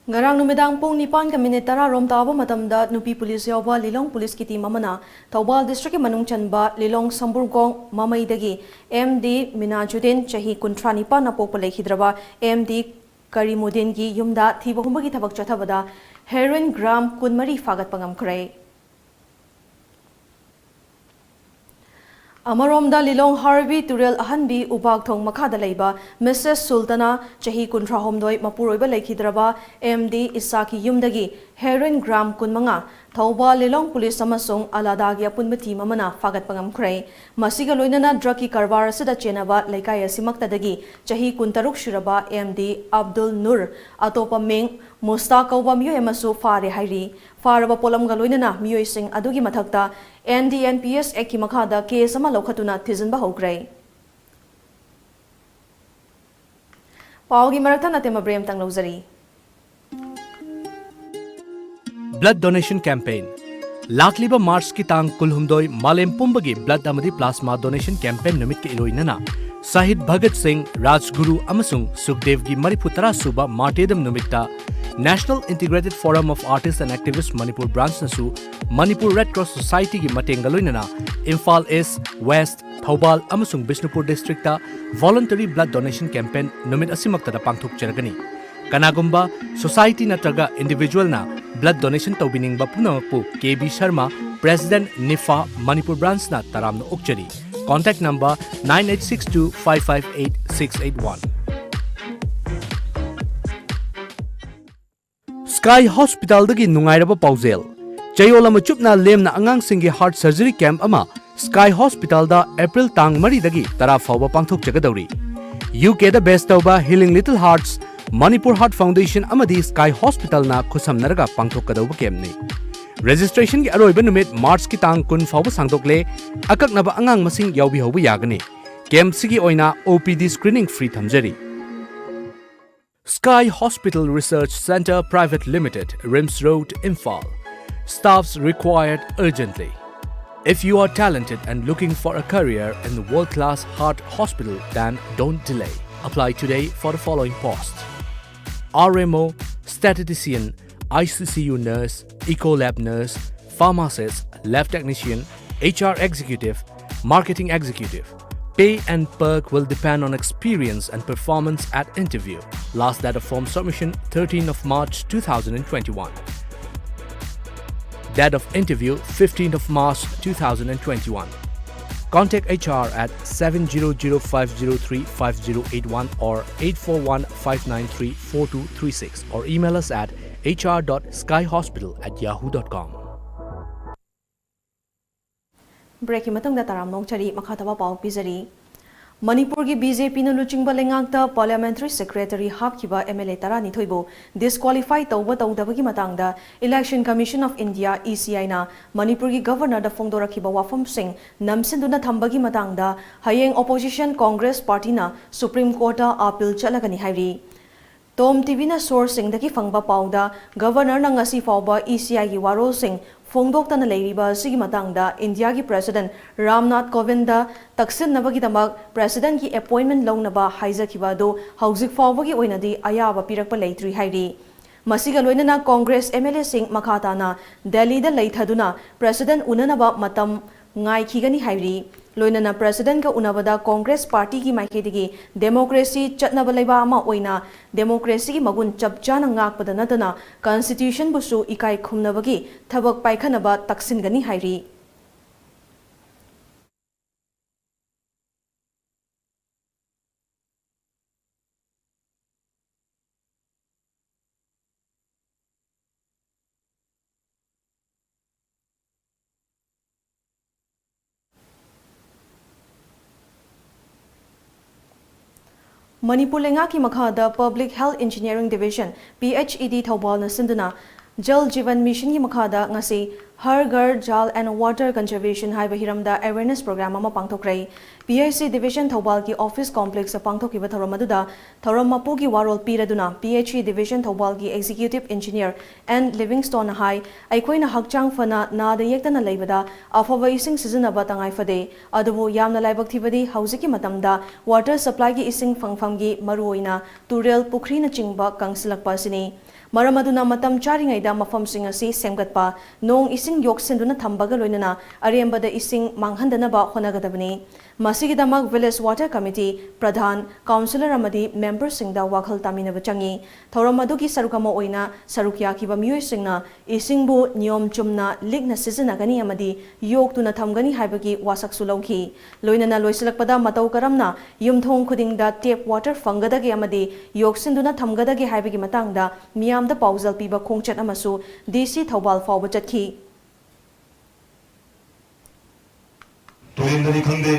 ꯉꯔꯥꯡ ꯅꯨꯃꯤꯗꯥꯡ ꯄꯨꯡ ꯅꯤꯄꯥꯟꯒ ꯃꯤꯅꯤꯠ ꯇꯔꯥ ꯔꯣꯝ ꯇꯥꯕ ꯃꯇꯝꯗ ꯅꯨꯄꯤ ꯄꯨꯂꯤꯁ ꯌꯥꯎꯕ ꯂꯤꯂꯣꯡ ꯄꯨꯂꯤꯁꯀꯤ ꯇꯤꯝ ꯑꯃꯅ ꯊꯧꯕꯥꯜ ꯗꯤꯁꯇ꯭ꯔꯤꯛꯀꯤ ꯃꯅꯨꯡ ꯆꯟꯕ ꯂꯤꯂꯣꯡ ꯁꯝꯕꯨꯔꯒꯣꯡ ꯃꯃꯩꯗꯒꯤ ꯑꯦꯝ ꯗꯤ ꯃꯤꯅꯥꯖꯨꯗꯤꯟ, ꯆꯍꯤ ꯀꯨꯟꯊ꯭ꯔꯥ ꯅꯤꯄꯥꯟꯅ ꯄꯣꯛꯄ ꯂꯩꯈꯤꯗ꯭ꯔꯕ ꯑꯦꯝ ꯗꯤ ꯀꯔꯤꯃꯨꯗꯤꯟꯒꯤ ꯌꯨꯝꯗ ꯊꯤꯕ ꯍꯨꯝꯕꯒꯤ ꯊꯕꯛ ꯆꯠꯊꯕꯗ ꯍꯦꯔꯣꯏꯟ ꯒ꯭ꯔꯥꯝ ꯀꯨꯟꯃꯔꯤ ꯐꯥꯒꯠꯄ ꯉꯝꯈ꯭ꯔꯦ꯫ ꯑꯃꯔꯣꯝꯗ, ꯂꯤꯂꯣꯡ ꯍꯥꯔꯕꯤ ꯇꯨꯔꯦꯜ ꯑꯍꯟꯕꯤ ꯎꯕꯥꯛ ꯊꯣꯡ ꯃꯈꯥꯗ ꯂꯩꯕ ꯃꯤꯁꯦꯁ ꯁꯨꯜꯇꯅꯥ, ꯆꯍꯤ ꯀꯨꯟꯊ꯭ꯔꯥꯍꯨꯝꯗꯣꯏ, ꯃꯄꯨꯔꯣꯏꯕ ꯂꯩꯈꯤꯗ꯭ꯔꯕ ꯑꯦꯝ ꯗꯤ ꯏꯁꯥꯛꯀꯤ ꯌꯨꯝꯗꯒꯤ ꯍꯦꯔꯣꯏꯟ ꯒ꯭ꯔꯥꯝ ꯀꯨꯟꯃꯉꯥ ꯊꯧꯕꯥꯜ ꯂꯤꯂꯣꯡ ꯄꯨꯂꯤꯁ ꯑꯃꯁꯨꯡ ꯑꯂꯥꯗꯥꯒꯤ ꯑꯄꯨꯟꯕ ꯇꯤꯝ ꯑꯃꯅ ꯐꯥꯒꯠꯄ ꯉꯝꯈ꯭ꯔꯦ꯫ ꯃꯁꯤꯒ ꯂꯣꯏꯅꯅ ꯗ꯭ꯔꯒꯀꯤ ꯀꯔꯕꯥꯔ ꯑꯁꯤꯗ ꯆꯦꯟꯅꯕ ꯂꯩꯀꯥꯏ ꯑꯁꯤꯃꯛꯇꯗꯒꯤ ꯆꯍꯤ ꯀꯨꯟꯇꯔꯨꯛ ꯁꯨꯔꯕ ꯑꯦꯝ ꯗꯤ ꯑꯕꯗꯨꯜ ꯅꯨꯔ, ꯑꯇꯣꯞꯄ ꯃꯤꯡ ꯃꯨꯁꯇꯥ ꯀꯧꯕ ꯃꯤꯑꯣꯏ ꯑꯃꯁꯨ ꯐꯥꯔꯦ ꯍꯥꯏꯔꯤ꯫ ꯐꯥꯔꯕ ꯄꯣꯠꯂꯝꯒ ꯂꯣꯏꯅꯅ ꯃꯤꯑꯣꯏꯁꯤꯡ ꯑꯗꯨꯒꯤ ꯃꯊꯛꯇ N D N P S ꯑꯦꯛꯀꯤ ꯃꯈꯥꯗ ꯀꯦꯁ ꯑꯃ ꯂꯧꯈꯠꯇꯨꯅ ꯊꯤꯖꯤꯟꯕ ꯍꯧꯈ꯭ꯔꯦ꯫ ꯄꯥꯎꯒꯤ ꯃꯔꯛ ꯊꯠꯅ ꯇꯦꯝꯕ ꯕ꯭ꯔꯦꯛ ꯑꯃꯇꯪ ꯂꯧꯖꯔꯤ꯫ Blood Donation Campaign꯫ ꯂꯥꯛꯂꯤꯕ ꯃꯥꯔꯆꯀꯤ ꯇꯥꯡ ꯀꯨꯟꯍꯨꯝꯗꯣꯏ ꯃꯥꯂꯦꯝ ꯄꯨꯝꯕꯒꯤ blood ꯑꯃꯗꯤ plasma donation campaign ꯅꯨꯃꯤꯠꯀ ꯏꯔꯣꯏꯅꯅ ꯁꯍꯤꯗ ꯚꯒꯠ ꯁꯤꯡ, ꯔꯥꯖꯒꯨꯔꯨ ꯑꯃꯁꯨꯡ ꯁꯨꯈꯗꯦꯕꯒꯤ ꯃꯔꯤꯐꯨ ꯇꯔꯥ ꯁꯨꯕ martyrdom ꯅꯨꯃꯤꯠꯇ National Integrated Forum of Artists and Activists Manipur branchꯅꯁꯨ Manipur Red Cross Societyꯒꯤ ꯃꯇꯦꯡꯒ ꯂꯣꯏꯅꯅ ꯏꯝꯐꯥꯜ East, West, ꯊꯧꯕꯥꯜ ꯑꯃꯁꯨꯡ Bishnupur districtꯇ voluntary blood donation campaign ꯅꯨꯃꯤꯠ ꯑꯁꯤꯃꯛꯇꯗ ꯄꯥꯡꯊꯣꯛꯆꯔꯒꯅꯤ꯫ ꯀꯅꯥꯒꯨꯝꯕ society ꯅꯠꯇ꯭ꯔꯒ individualꯅ blood donation ꯇꯧꯕꯤꯅꯤꯡꯕ ꯄꯨꯝꯅꯃꯛꯄꯨ K B Sharma, President, NIFA, Manipur branchꯅ ꯇꯔꯥꯝꯅ ꯑꯣꯛꯆꯔꯤ꯫ Contact number nine eight six two five five eight six eight one꯫ Sky Hospitalꯗꯒꯤ ꯅꯨꯡꯉꯥꯏꯔꯕ ꯄꯥꯎꯖꯦꯜ꯫ ꯆꯌꯣꯜ ꯑꯃ ꯆꯨꯞꯅ ꯂꯦꯝꯅ ꯑꯉꯥꯡꯁꯤꯡꯒꯤ heart surgery camp ꯑꯃ Sky Hospitalꯗ April ꯇꯥꯡ ꯃꯔꯤꯗꯒꯤ ꯇꯔꯥ ꯐꯥꯎꯕ ꯄꯥꯡꯊꯣꯛꯆꯒꯗꯧꯔꯤ꯫ UKꯗ base ꯇꯧꯕ Healing Little Hearts, Manipur Heart Foundation ꯑꯃꯗꯤ Sky Hospitalꯅ ꯈꯨꯠꯁꯝꯅꯔꯒ ꯄꯥꯡꯊꯣꯛꯀꯗꯧꯕ campꯅꯤ꯫ Registrationꯒꯤ ꯑꯔꯣꯏꯕ ꯅꯨꯃꯤꯠ Marchꯀꯤ ꯇꯥꯡ ꯀꯨꯟ ꯐꯥꯎꯕ ꯁꯥꯡꯗꯣꯛꯂꯦ꯫ ꯑꯀꯛꯅꯕ ꯑꯉꯥꯡ ꯃꯁꯤꯡ ꯌꯥꯎꯕꯤꯍꯧꯕ ꯌꯥꯒꯅꯤ꯫ Campꯁꯤꯒꯤ ꯑꯣꯏꯅ OPD screening free ꯊꯝꯖꯔꯤ꯫ Sky Hospital Research Centre Private Limited, RIMS Road, Imphal. Staffs required urgently. If you are talented and looking for a career in the world-class heart hospital, then don't delay. Apply today for the following posts: R M O, statistician, I C C U nurse, eco lab nurse, pharmacist, lab technician, H R executive, marketing executive. Pay and perk will depend on experience and performance at interview. Last date of form submission, thirteenth of March two thousand twenty-one. Date of interview, fifteenth of March two thousand twenty-one. Contact H R at seven zero zero five zero three five zero eight one or eight four one five nine three four two three six or email us at H R dot sky hospital at yahoo dot com. Breakꯀꯤ ꯃꯇꯨꯡꯗ ꯇꯔꯥꯝꯅ ꯑꯣꯛꯆꯔꯤ, ꯃꯈꯥ ꯇꯥꯕ ꯄꯥꯎ ꯄꯤꯖꯔꯤ꯫ ꯃꯅꯤꯄꯨꯔꯒꯤ B J Pꯅ ꯂꯨꯆꯤꯡꯕ ꯂꯩꯉꯥꯛꯇ Parliamentary Secretary ꯍꯥꯞꯈꯤꯕ M L A ꯇꯔꯥꯅꯤꯊꯣꯏꯕꯨ disqualify ꯇꯧꯕ ꯇꯧꯗꯕꯒꯤ ꯃꯇꯥꯡꯗ Election Commission of India, E C Iꯅ ꯃꯅꯤꯄꯨꯔꯒꯤ Governorꯗ ꯐꯣꯡꯗꯣꯔꯛꯈꯤꯕ ꯋꯥꯐꯝꯁꯤꯡ ꯅꯝꯁꯤꯟꯗꯨꯅ ꯊꯝꯕꯒꯤ ꯃꯇꯥꯡꯗ ꯍꯌꯦꯡ opposition Congress Partyꯅ Supreme Courtꯇ appeal ꯆꯠꯂꯒꯅꯤ ꯍꯥꯏꯔꯤ꯫ Tom TVꯅ sourceꯁꯤꯡꯗꯒꯤ ꯐꯪꯕ ꯄꯥꯎꯗ, Governorꯅ ꯉꯁꯤ ꯐꯥꯎꯕ E C Iꯒꯤ ꯋꯥꯔꯣꯜꯁꯤꯡ ꯐꯣꯡꯗꯣꯛꯇꯅ ꯂꯩꯔꯤꯕ ꯑꯁꯤꯒꯤ ꯃꯇꯥꯡꯗ ꯏꯟꯗꯤꯌꯥꯒꯤ President ꯔꯥꯝꯅꯥꯊ ꯀꯣꯕꯤꯟꯗ ꯇꯛꯁꯤꯟꯅꯕꯒꯤꯗꯃꯛ Presidentꯀꯤ appointment ꯂꯧꯅꯕ ꯍꯥꯏꯖꯈꯤꯕ ꯑꯗꯨ ꯍꯧꯖꯤꯛ ꯐꯥꯎꯕꯒꯤ ꯑꯣꯏꯅꯗꯤ ꯑꯌꯥꯕ ꯄꯤꯔꯛꯄ ꯂꯩꯇ꯭ꯔꯤ ꯍꯥꯏꯔꯤ꯫ ꯃꯁꯤꯒ ꯂꯣꯏꯅꯅ Congress M L Aꯁꯤꯡ ꯃꯈꯥ ꯇꯥꯅ ꯗꯦꯜꯂꯤꯗ ꯂꯩꯊꯗꯨꯅ President ꯎꯅꯅꯕ ꯃꯇꯝ ꯉꯥꯏꯈꯤꯒꯅꯤ ꯍꯥꯏꯔꯤ꯫ ꯂꯣꯏꯅꯅ Presidentꯀ ꯎꯅꯕꯗ Congress Partyꯒꯤ ꯃꯥꯏꯀꯩꯗꯒꯤ democracy ꯆꯠꯅꯕ ꯂꯩꯕꯥꯛ ꯑꯃ ꯑꯣꯏꯅ democracyꯒꯤ ꯃꯒꯨꯟ ꯆꯞ ꯆꯥꯅ ꯉꯥꯛꯄꯗ ꯅꯠꯇꯅ Constitutionꯕꯨꯁꯨ ꯏꯀꯥꯏ ꯈꯨꯝꯅꯕꯒꯤ ꯊꯕꯛ ꯄꯥꯏꯈꯠꯅꯕ ꯇꯛꯁꯤꯟꯒꯅꯤ ꯍꯥꯏꯔꯤ꯫ ꯃꯅꯤꯄꯨꯔ ꯂꯩꯉꯥꯛꯀꯤ ꯃꯈꯥꯗ Public Health Engineering Division, P H E D, ꯊꯧꯕꯥꯜꯅ ꯁꯤꯟꯗꯨꯅ Jal Jeevan Missionꯒꯤ ꯃꯈꯥꯗ ꯉꯁꯤ Har Ghar Jal and Water Conservation ꯍꯥꯏꯕ ꯍꯤꯔꯝꯗ awareness program ꯑꯃ ꯄꯥꯡꯊꯣꯛꯈ꯭ꯔꯦ꯫ P H E D Division ꯊꯧꯕꯥꯜꯒꯤ office complexꯇ ꯄꯥꯡꯊꯣꯛꯈꯤꯕ ꯊꯧꯔꯝ ꯑꯗꯨꯗ ꯊꯧꯔꯝ ꯃꯄꯨꯒꯤ ꯋꯥꯔꯣꯜ ꯄꯤꯔꯗꯨꯅ P H E Division ꯊꯧꯕꯥꯜꯒꯤ Executive Engineer N Livingstoneꯅ ꯍꯥꯏ, ꯑꯩꯈꯣꯏꯅ ꯍꯛꯆꯥꯡ ꯐꯅ ꯅꯥꯗ ꯌꯦꯛꯇꯅ ꯂꯩꯕꯗ ꯑꯐꯕ ꯏꯁꯤꯡ ꯁꯤꯖꯤꯟꯅꯕ ꯇꯉꯥꯏ ꯐꯗꯦ꯫ ꯑꯗꯨꯕꯨ ꯌꯥꯝꯅ ꯂꯥꯏꯕꯛ ꯊꯤꯕꯗꯤ ꯍꯧꯖꯤꯛꯀꯤ ꯃꯇꯝꯗ water supplyꯒꯤ ꯏꯁꯤꯡ ꯐꯪꯐꯝꯒꯤ ꯃꯔꯨꯑꯣꯏꯅ ꯇꯨꯔꯦꯜ, ꯄꯨꯈ꯭ꯔꯤꯅꯆꯤꯡꯕ ꯀꯪꯁꯤꯜꯂꯛꯄ ꯑꯁꯤꯅꯤ꯫ ꯃꯔꯝ ꯑꯗꯨꯅ ꯃꯇꯝ ꯆꯥꯔꯤꯉꯩꯗ ꯃꯐꯝꯁꯤꯡ ꯑꯁꯤ ꯁꯦꯝꯒꯠꯄ, ꯅꯣꯡ ꯏꯁꯤꯡ ꯌꯣꯛꯁꯤꯟꯗꯨꯅ ꯊꯝꯕꯒ ꯂꯣꯏꯅꯅ ꯑꯔꯦꯝꯕꯗ ꯏꯁꯤꯡ ꯃꯥꯡꯍꯟꯗꯅꯕ ꯍꯣꯠꯅꯒꯗꯕꯅꯤ꯫ ꯃꯁꯤꯒꯤꯗꯃꯛ Village Water Committee, ꯄ꯭ꯔꯙꯥꯟ, ꯀꯥꯎꯟꯁꯤꯂꯔ ꯑꯃꯗꯤ ꯃꯦꯝꯕꯔꯁꯤꯡꯗ ꯋꯥꯈꯜ ꯇꯥꯃꯤꯟꯅꯕ ꯆꯪꯏ꯫ ꯊꯧꯔꯝ ꯑꯗꯨꯒꯤ ꯁꯔꯨꯛ ꯑꯃ ꯑꯣꯏꯅ ꯁꯔꯨꯛ ꯌꯥꯈꯤꯕ ꯃꯤꯑꯣꯏꯁꯤꯡꯅ ꯏꯁꯤꯡꯕꯨ ꯅꯤꯌꯣꯝ ꯆꯨꯝꯅ ꯂꯤꯛꯅ ꯁꯤꯖꯤꯟꯅꯒꯅꯤ ꯑꯃꯗꯤ ꯌꯣꯛꯇꯨꯅ ꯊꯝꯒꯅꯤ ꯍꯥꯏꯕꯒꯤ ꯋꯥꯁꯛꯁꯨ ꯂꯧꯈꯤ꯫ ꯂꯣꯏꯅꯅ ꯂꯣꯏꯁꯤꯜꯂꯛꯄꯗ ꯃꯇꯧ ꯀꯔꯝꯅ ꯌꯨꯝꯊꯣꯡ ꯈꯨꯗꯤꯡꯗ tap water ꯐꯪꯒꯗꯒꯦ ꯑꯃꯗꯤ ꯌꯣꯛꯁꯤꯟꯗꯨꯅ ꯊꯝꯒꯗꯒꯦ ꯍꯥꯏꯕꯒꯤ ꯃꯇꯥꯡꯗ ꯃꯤꯌꯥꯝꯗ ꯄꯥꯎꯖꯦꯜ ꯄꯤꯕ ꯈꯣꯡꯆꯠ ꯑꯃꯁꯨ D C ꯊꯧꯕꯥꯜ ꯐꯥꯎꯕ ꯆꯠꯈꯤ꯫ ꯇꯨꯔꯦꯜꯗꯅꯤ ꯈꯪꯗꯦ,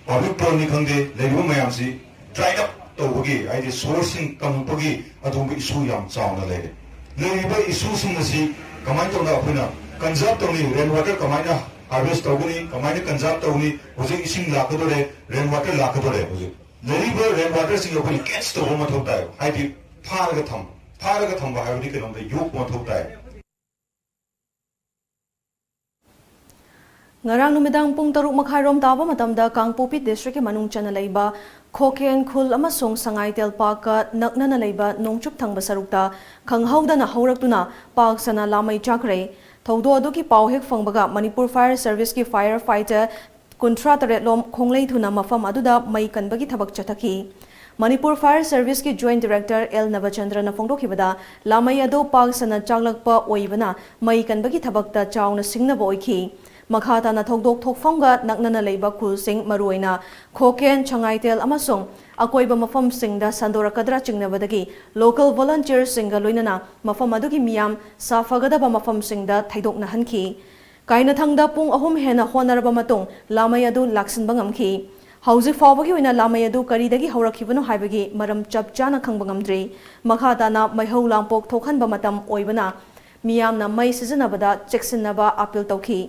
ꯄꯕ꯭ꯂꯤꯛ ꯄꯣꯟꯅꯤ ꯈꯪꯗꯦ, ꯂꯩꯔꯤꯕ ꯃꯌꯥꯝꯁꯤ dry up ꯇꯧꯕꯒꯤ, ꯍꯥꯏꯗꯤ ꯁꯣꯔꯁꯁꯤꯡ ꯀꯪꯉꯛꯄꯒꯤ ꯑꯗꯨꯒꯨꯝꯕ ꯏꯁꯨ ꯌꯥꯝ ꯆꯥꯎꯅ ꯂꯩꯔꯦ꯫ ꯂꯩꯔꯤꯕ ꯏꯁꯨꯁꯤꯡ ꯑꯁꯤ ꯀꯃꯥꯏꯅ ꯇꯧꯅ ꯑꯩꯈꯣꯏꯅ ꯀꯟꯖꯥꯔꯕ ꯇꯧꯅꯤ? ꯔꯦꯟ ꯋꯥꯇꯔ ꯀꯃꯥꯏꯅ ꯍꯥꯔꯚꯦꯁ ꯇꯧꯒꯅꯤ? ꯀꯃꯥꯏꯅ ꯀꯟꯖꯥꯔꯕ ꯇꯧꯅꯤ? ꯍꯧꯖꯤꯛ ꯏꯁꯤꯡ ꯂꯥꯛꯀꯗꯣꯔꯦ, ꯔꯦꯟ ꯋꯥꯇꯔ ꯂꯥꯛꯀꯗꯣꯔꯦ꯫ ꯍꯧꯖꯤꯛ ꯂꯩꯔꯤꯕ ꯔꯦꯟ ꯋꯥꯇꯔꯁꯤꯡ ꯑꯩꯈꯣꯏꯅ ꯀꯦꯠꯆ ꯇꯧꯕ ꯃꯊꯧ ꯇꯥꯏ, ꯍꯥꯏꯗꯤ ꯐꯥꯔꯒ ꯊꯝꯕ꯫ ꯐꯥꯔꯒ ꯊꯝꯕ ꯍꯥꯏꯕꯗꯤ ꯀꯩꯅꯣꯝꯗ ꯌꯣꯛꯄ ꯃꯊꯧ ꯇꯥꯏ꯫ ꯉꯔꯥꯡ ꯅꯨꯃꯤꯗꯥꯡ ꯄꯨꯡ ꯇꯔꯨꯛ ꯃꯈꯥꯏꯔꯣꯝ ꯇꯥꯕ ꯃꯇꯝꯗ ꯀꯥꯡꯄꯣꯛꯄꯤ ꯗꯤꯁꯇ꯭ꯔꯤꯛꯀꯤ ꯃꯅꯨꯡ ꯆꯟꯅ ꯂꯩꯕ ꯈꯣꯀꯦꯟ ꯈꯨꯜ ꯑꯃꯁꯨꯡ ꯁꯉꯥꯏ ꯇꯦꯜꯄꯥꯛꯀ ꯅꯛꯅꯅ ꯂꯩꯕ ꯅꯣꯡꯆꯨꯞ ꯊꯪꯕ ꯁꯔꯨꯛꯇ ꯈꯪꯍꯧꯗꯅ ꯍꯧꯔꯛꯇꯨꯅ ꯄꯥꯛ ꯁꯟꯅ ꯂꯥꯃꯩ ꯆꯥꯈ꯭ꯔꯦ꯫ ꯊꯧꯗꯣꯛ ꯑꯗꯨꯒꯤ ꯄꯥꯎ ꯍꯦꯛ ꯐꯪꯕꯒ ꯃꯅꯤꯄꯨꯔ ꯐꯥꯌꯔ ꯁꯔꯚꯤꯁꯀꯤ ꯐꯥꯌꯔ ꯐꯥꯏꯇꯔ ꯀꯨꯟꯊ꯭ꯔꯥ ꯇꯔꯦꯠ ꯂꯣꯝ ꯈꯣꯡꯂꯩ ꯊꯨꯅ ꯃꯐꯝ ꯑꯗꯨꯗ ꯃꯩ ꯀꯟꯕꯒꯤ ꯊꯕꯛ ꯆꯠꯊꯈꯤ꯫ ꯃꯅꯤꯄꯨꯔ ꯐꯥꯌꯔ ꯁꯔꯚꯤꯁꯀꯤ ꯖꯣꯏꯟꯠ ꯗꯤꯔꯦꯛꯇꯔ ꯑꯦꯜ ꯅꯕꯆꯟꯗ꯭ꯔꯅ ꯐꯣꯡꯗꯣꯛꯈꯤꯕꯗ, ꯂꯥꯃꯩ ꯑꯗꯨ ꯄꯥꯛ ꯁꯟꯅ ꯆꯥꯛꯂꯛꯄ ꯑꯣꯏꯕꯅ ꯃꯩ ꯀꯟꯕꯒꯤ ꯊꯕꯛꯇ ꯆꯥꯎꯅ ꯁꯤꯡꯅꯕ ꯑꯣꯏꯈꯤ꯫ ꯃꯈꯥ ꯇꯥꯅ ꯊꯧꯗꯣꯛ ꯊꯣꯛꯐꯝꯒ ꯅꯛꯅꯅ ꯂꯩꯕ ꯈꯨꯜꯁꯤꯡ, ꯃꯔꯨꯑꯣꯏꯅ ꯈꯣꯀꯦꯟ, ꯁꯉꯥꯏꯇꯦꯜ ꯑꯃꯁꯨꯡ ꯑꯀꯣꯏꯕ ꯃꯐꯝꯁꯤꯡꯗ ꯁꯟꯗꯣꯔꯛꯀꯗ꯭ꯔꯥ ꯆꯤꯡꯅꯕꯗꯒꯤ ꯂꯣꯀꯦꯜ ꯚꯣꯂꯨꯟꯇꯤꯌꯔꯁꯤꯡꯒ ꯂꯣꯏꯅꯅ ꯃꯐꯝ ꯑꯗꯨꯒꯤ ꯃꯤꯌꯥꯝ ꯁꯥꯐꯒꯗꯕ ꯃꯐꯝꯁꯤꯡꯗ ꯊꯩꯗꯣꯛꯅꯍꯟꯈꯤ꯫ ꯀꯥꯏꯅꯊꯪꯗ ꯄꯨꯡ ꯑꯍꯨꯝ ꯍꯦꯟꯅ ꯍꯣꯠꯅꯔꯕ ꯃꯇꯨꯡ ꯂꯥꯃꯩ ꯑꯗꯨ ꯂꯥꯛꯁꯤꯟꯕ ꯉꯝꯈꯤ꯫ ꯍꯧꯖꯤꯛ ꯐꯥꯎꯕꯒꯤ ꯑꯣꯏꯅ ꯂꯥꯃꯩ ꯑꯗꯨ ꯀꯔꯤꯗꯒꯤ ꯍꯧꯔꯛꯈꯤꯕꯅꯣ ꯍꯥꯏꯕꯒꯤ ꯃꯔꯝ ꯆꯞ ꯆꯥꯅ ꯈꯪꯕ ꯉꯝꯗ꯭ꯔꯤ꯫ ꯃꯈꯥ ꯇꯥꯅ ꯃꯩꯍꯧ ꯂꯥꯡꯄꯣꯛ ꯊꯣꯛꯍꯟꯕ ꯃꯇꯝ ꯑꯣꯏꯕꯅ ꯃꯤꯌꯥꯝꯅ ꯃꯩ ꯁꯤꯖꯤꯟꯅꯕꯗ ꯆꯦꯛꯁꯤꯟꯅꯕ ꯑꯥꯄꯤꯜ ꯇꯧꯈꯤ꯫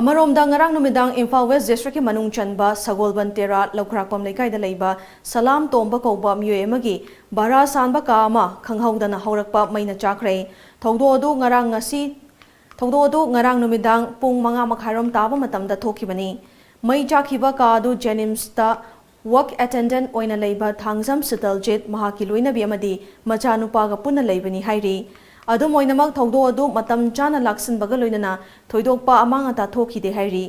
ꯑꯃꯔꯣꯝꯗ, ꯉꯔꯥꯡ ꯅꯨꯃꯤꯗꯥꯡ ꯏꯝꯐꯥꯜ ꯋꯦꯁ ꯗꯤꯁꯇ꯭ꯔꯤꯛꯀꯤ ꯃꯅꯨꯡ ꯆꯟꯕ ꯁꯒꯣꯜꯕꯟ ꯇꯦꯔꯥ ꯂꯧꯈ꯭ꯔꯥꯛꯄꯝ ꯂꯩꯀꯥꯏꯗ ꯂꯩꯕ ꯁꯂꯥꯝ ꯇꯣꯝꯕ ꯀꯧꯕ ꯃꯤꯑꯣꯏ ꯑꯃꯒꯤ ꯚꯔꯥ ꯁꯥꯟꯕ ꯀꯥ ꯑꯃ ꯈꯪꯍꯧꯗꯅ ꯍꯧꯔꯛꯄ ꯃꯩꯅ ꯆꯥꯛꯈ꯭ꯔꯦ꯫ ꯊꯧꯗꯣꯛ ꯑꯗꯨ ꯉꯔꯥꯡ ꯉꯁꯤ, ꯊꯧꯗꯣꯛ ꯑꯗꯨ ꯉꯔꯥꯡ ꯅꯨꯃꯤꯗꯥꯡ ꯄꯨꯡ ꯃꯉꯥ ꯃꯈꯥꯏꯔꯣꯝ ꯇꯥꯕ ꯃꯇꯝꯗ ꯊꯣꯛꯈꯤꯕꯅꯤ꯫ ꯃꯩ ꯆꯥꯛꯈꯤꯕ ꯀꯥ ꯑꯗꯨ ꯖꯦꯅꯤꯝꯁꯇ ꯋꯥꯛ ꯑꯦꯇꯦꯟꯗꯦꯟꯠ ꯑꯣꯏꯅ ꯂꯩꯕ ꯊꯥꯡꯖꯝ ꯁꯤꯇꯜꯖꯤꯠ ꯃꯍꯥꯛꯀꯤ ꯂꯣꯏꯅꯕꯤ ꯑꯃꯗꯤ ꯃꯆꯥꯅꯨꯄꯥꯒ ꯄꯨꯟꯅ ꯂꯩꯕꯅꯤ ꯍꯥꯏꯔꯤ꯫ ꯑꯗꯨꯝ ꯑꯣꯏꯅꯃꯛ, ꯊꯧꯗꯣꯛ ꯑꯗꯨ ꯃꯇꯝ ꯆꯥꯅ ꯂꯥꯛꯁꯤꯟꯕꯒ ꯂꯣꯏꯅꯅ ꯊꯣꯏꯗꯣꯛꯄ ꯑꯃꯥꯡ ꯑꯇꯥ ꯊꯣꯛꯈꯤꯗꯦ ꯍꯥꯏꯔꯤ꯫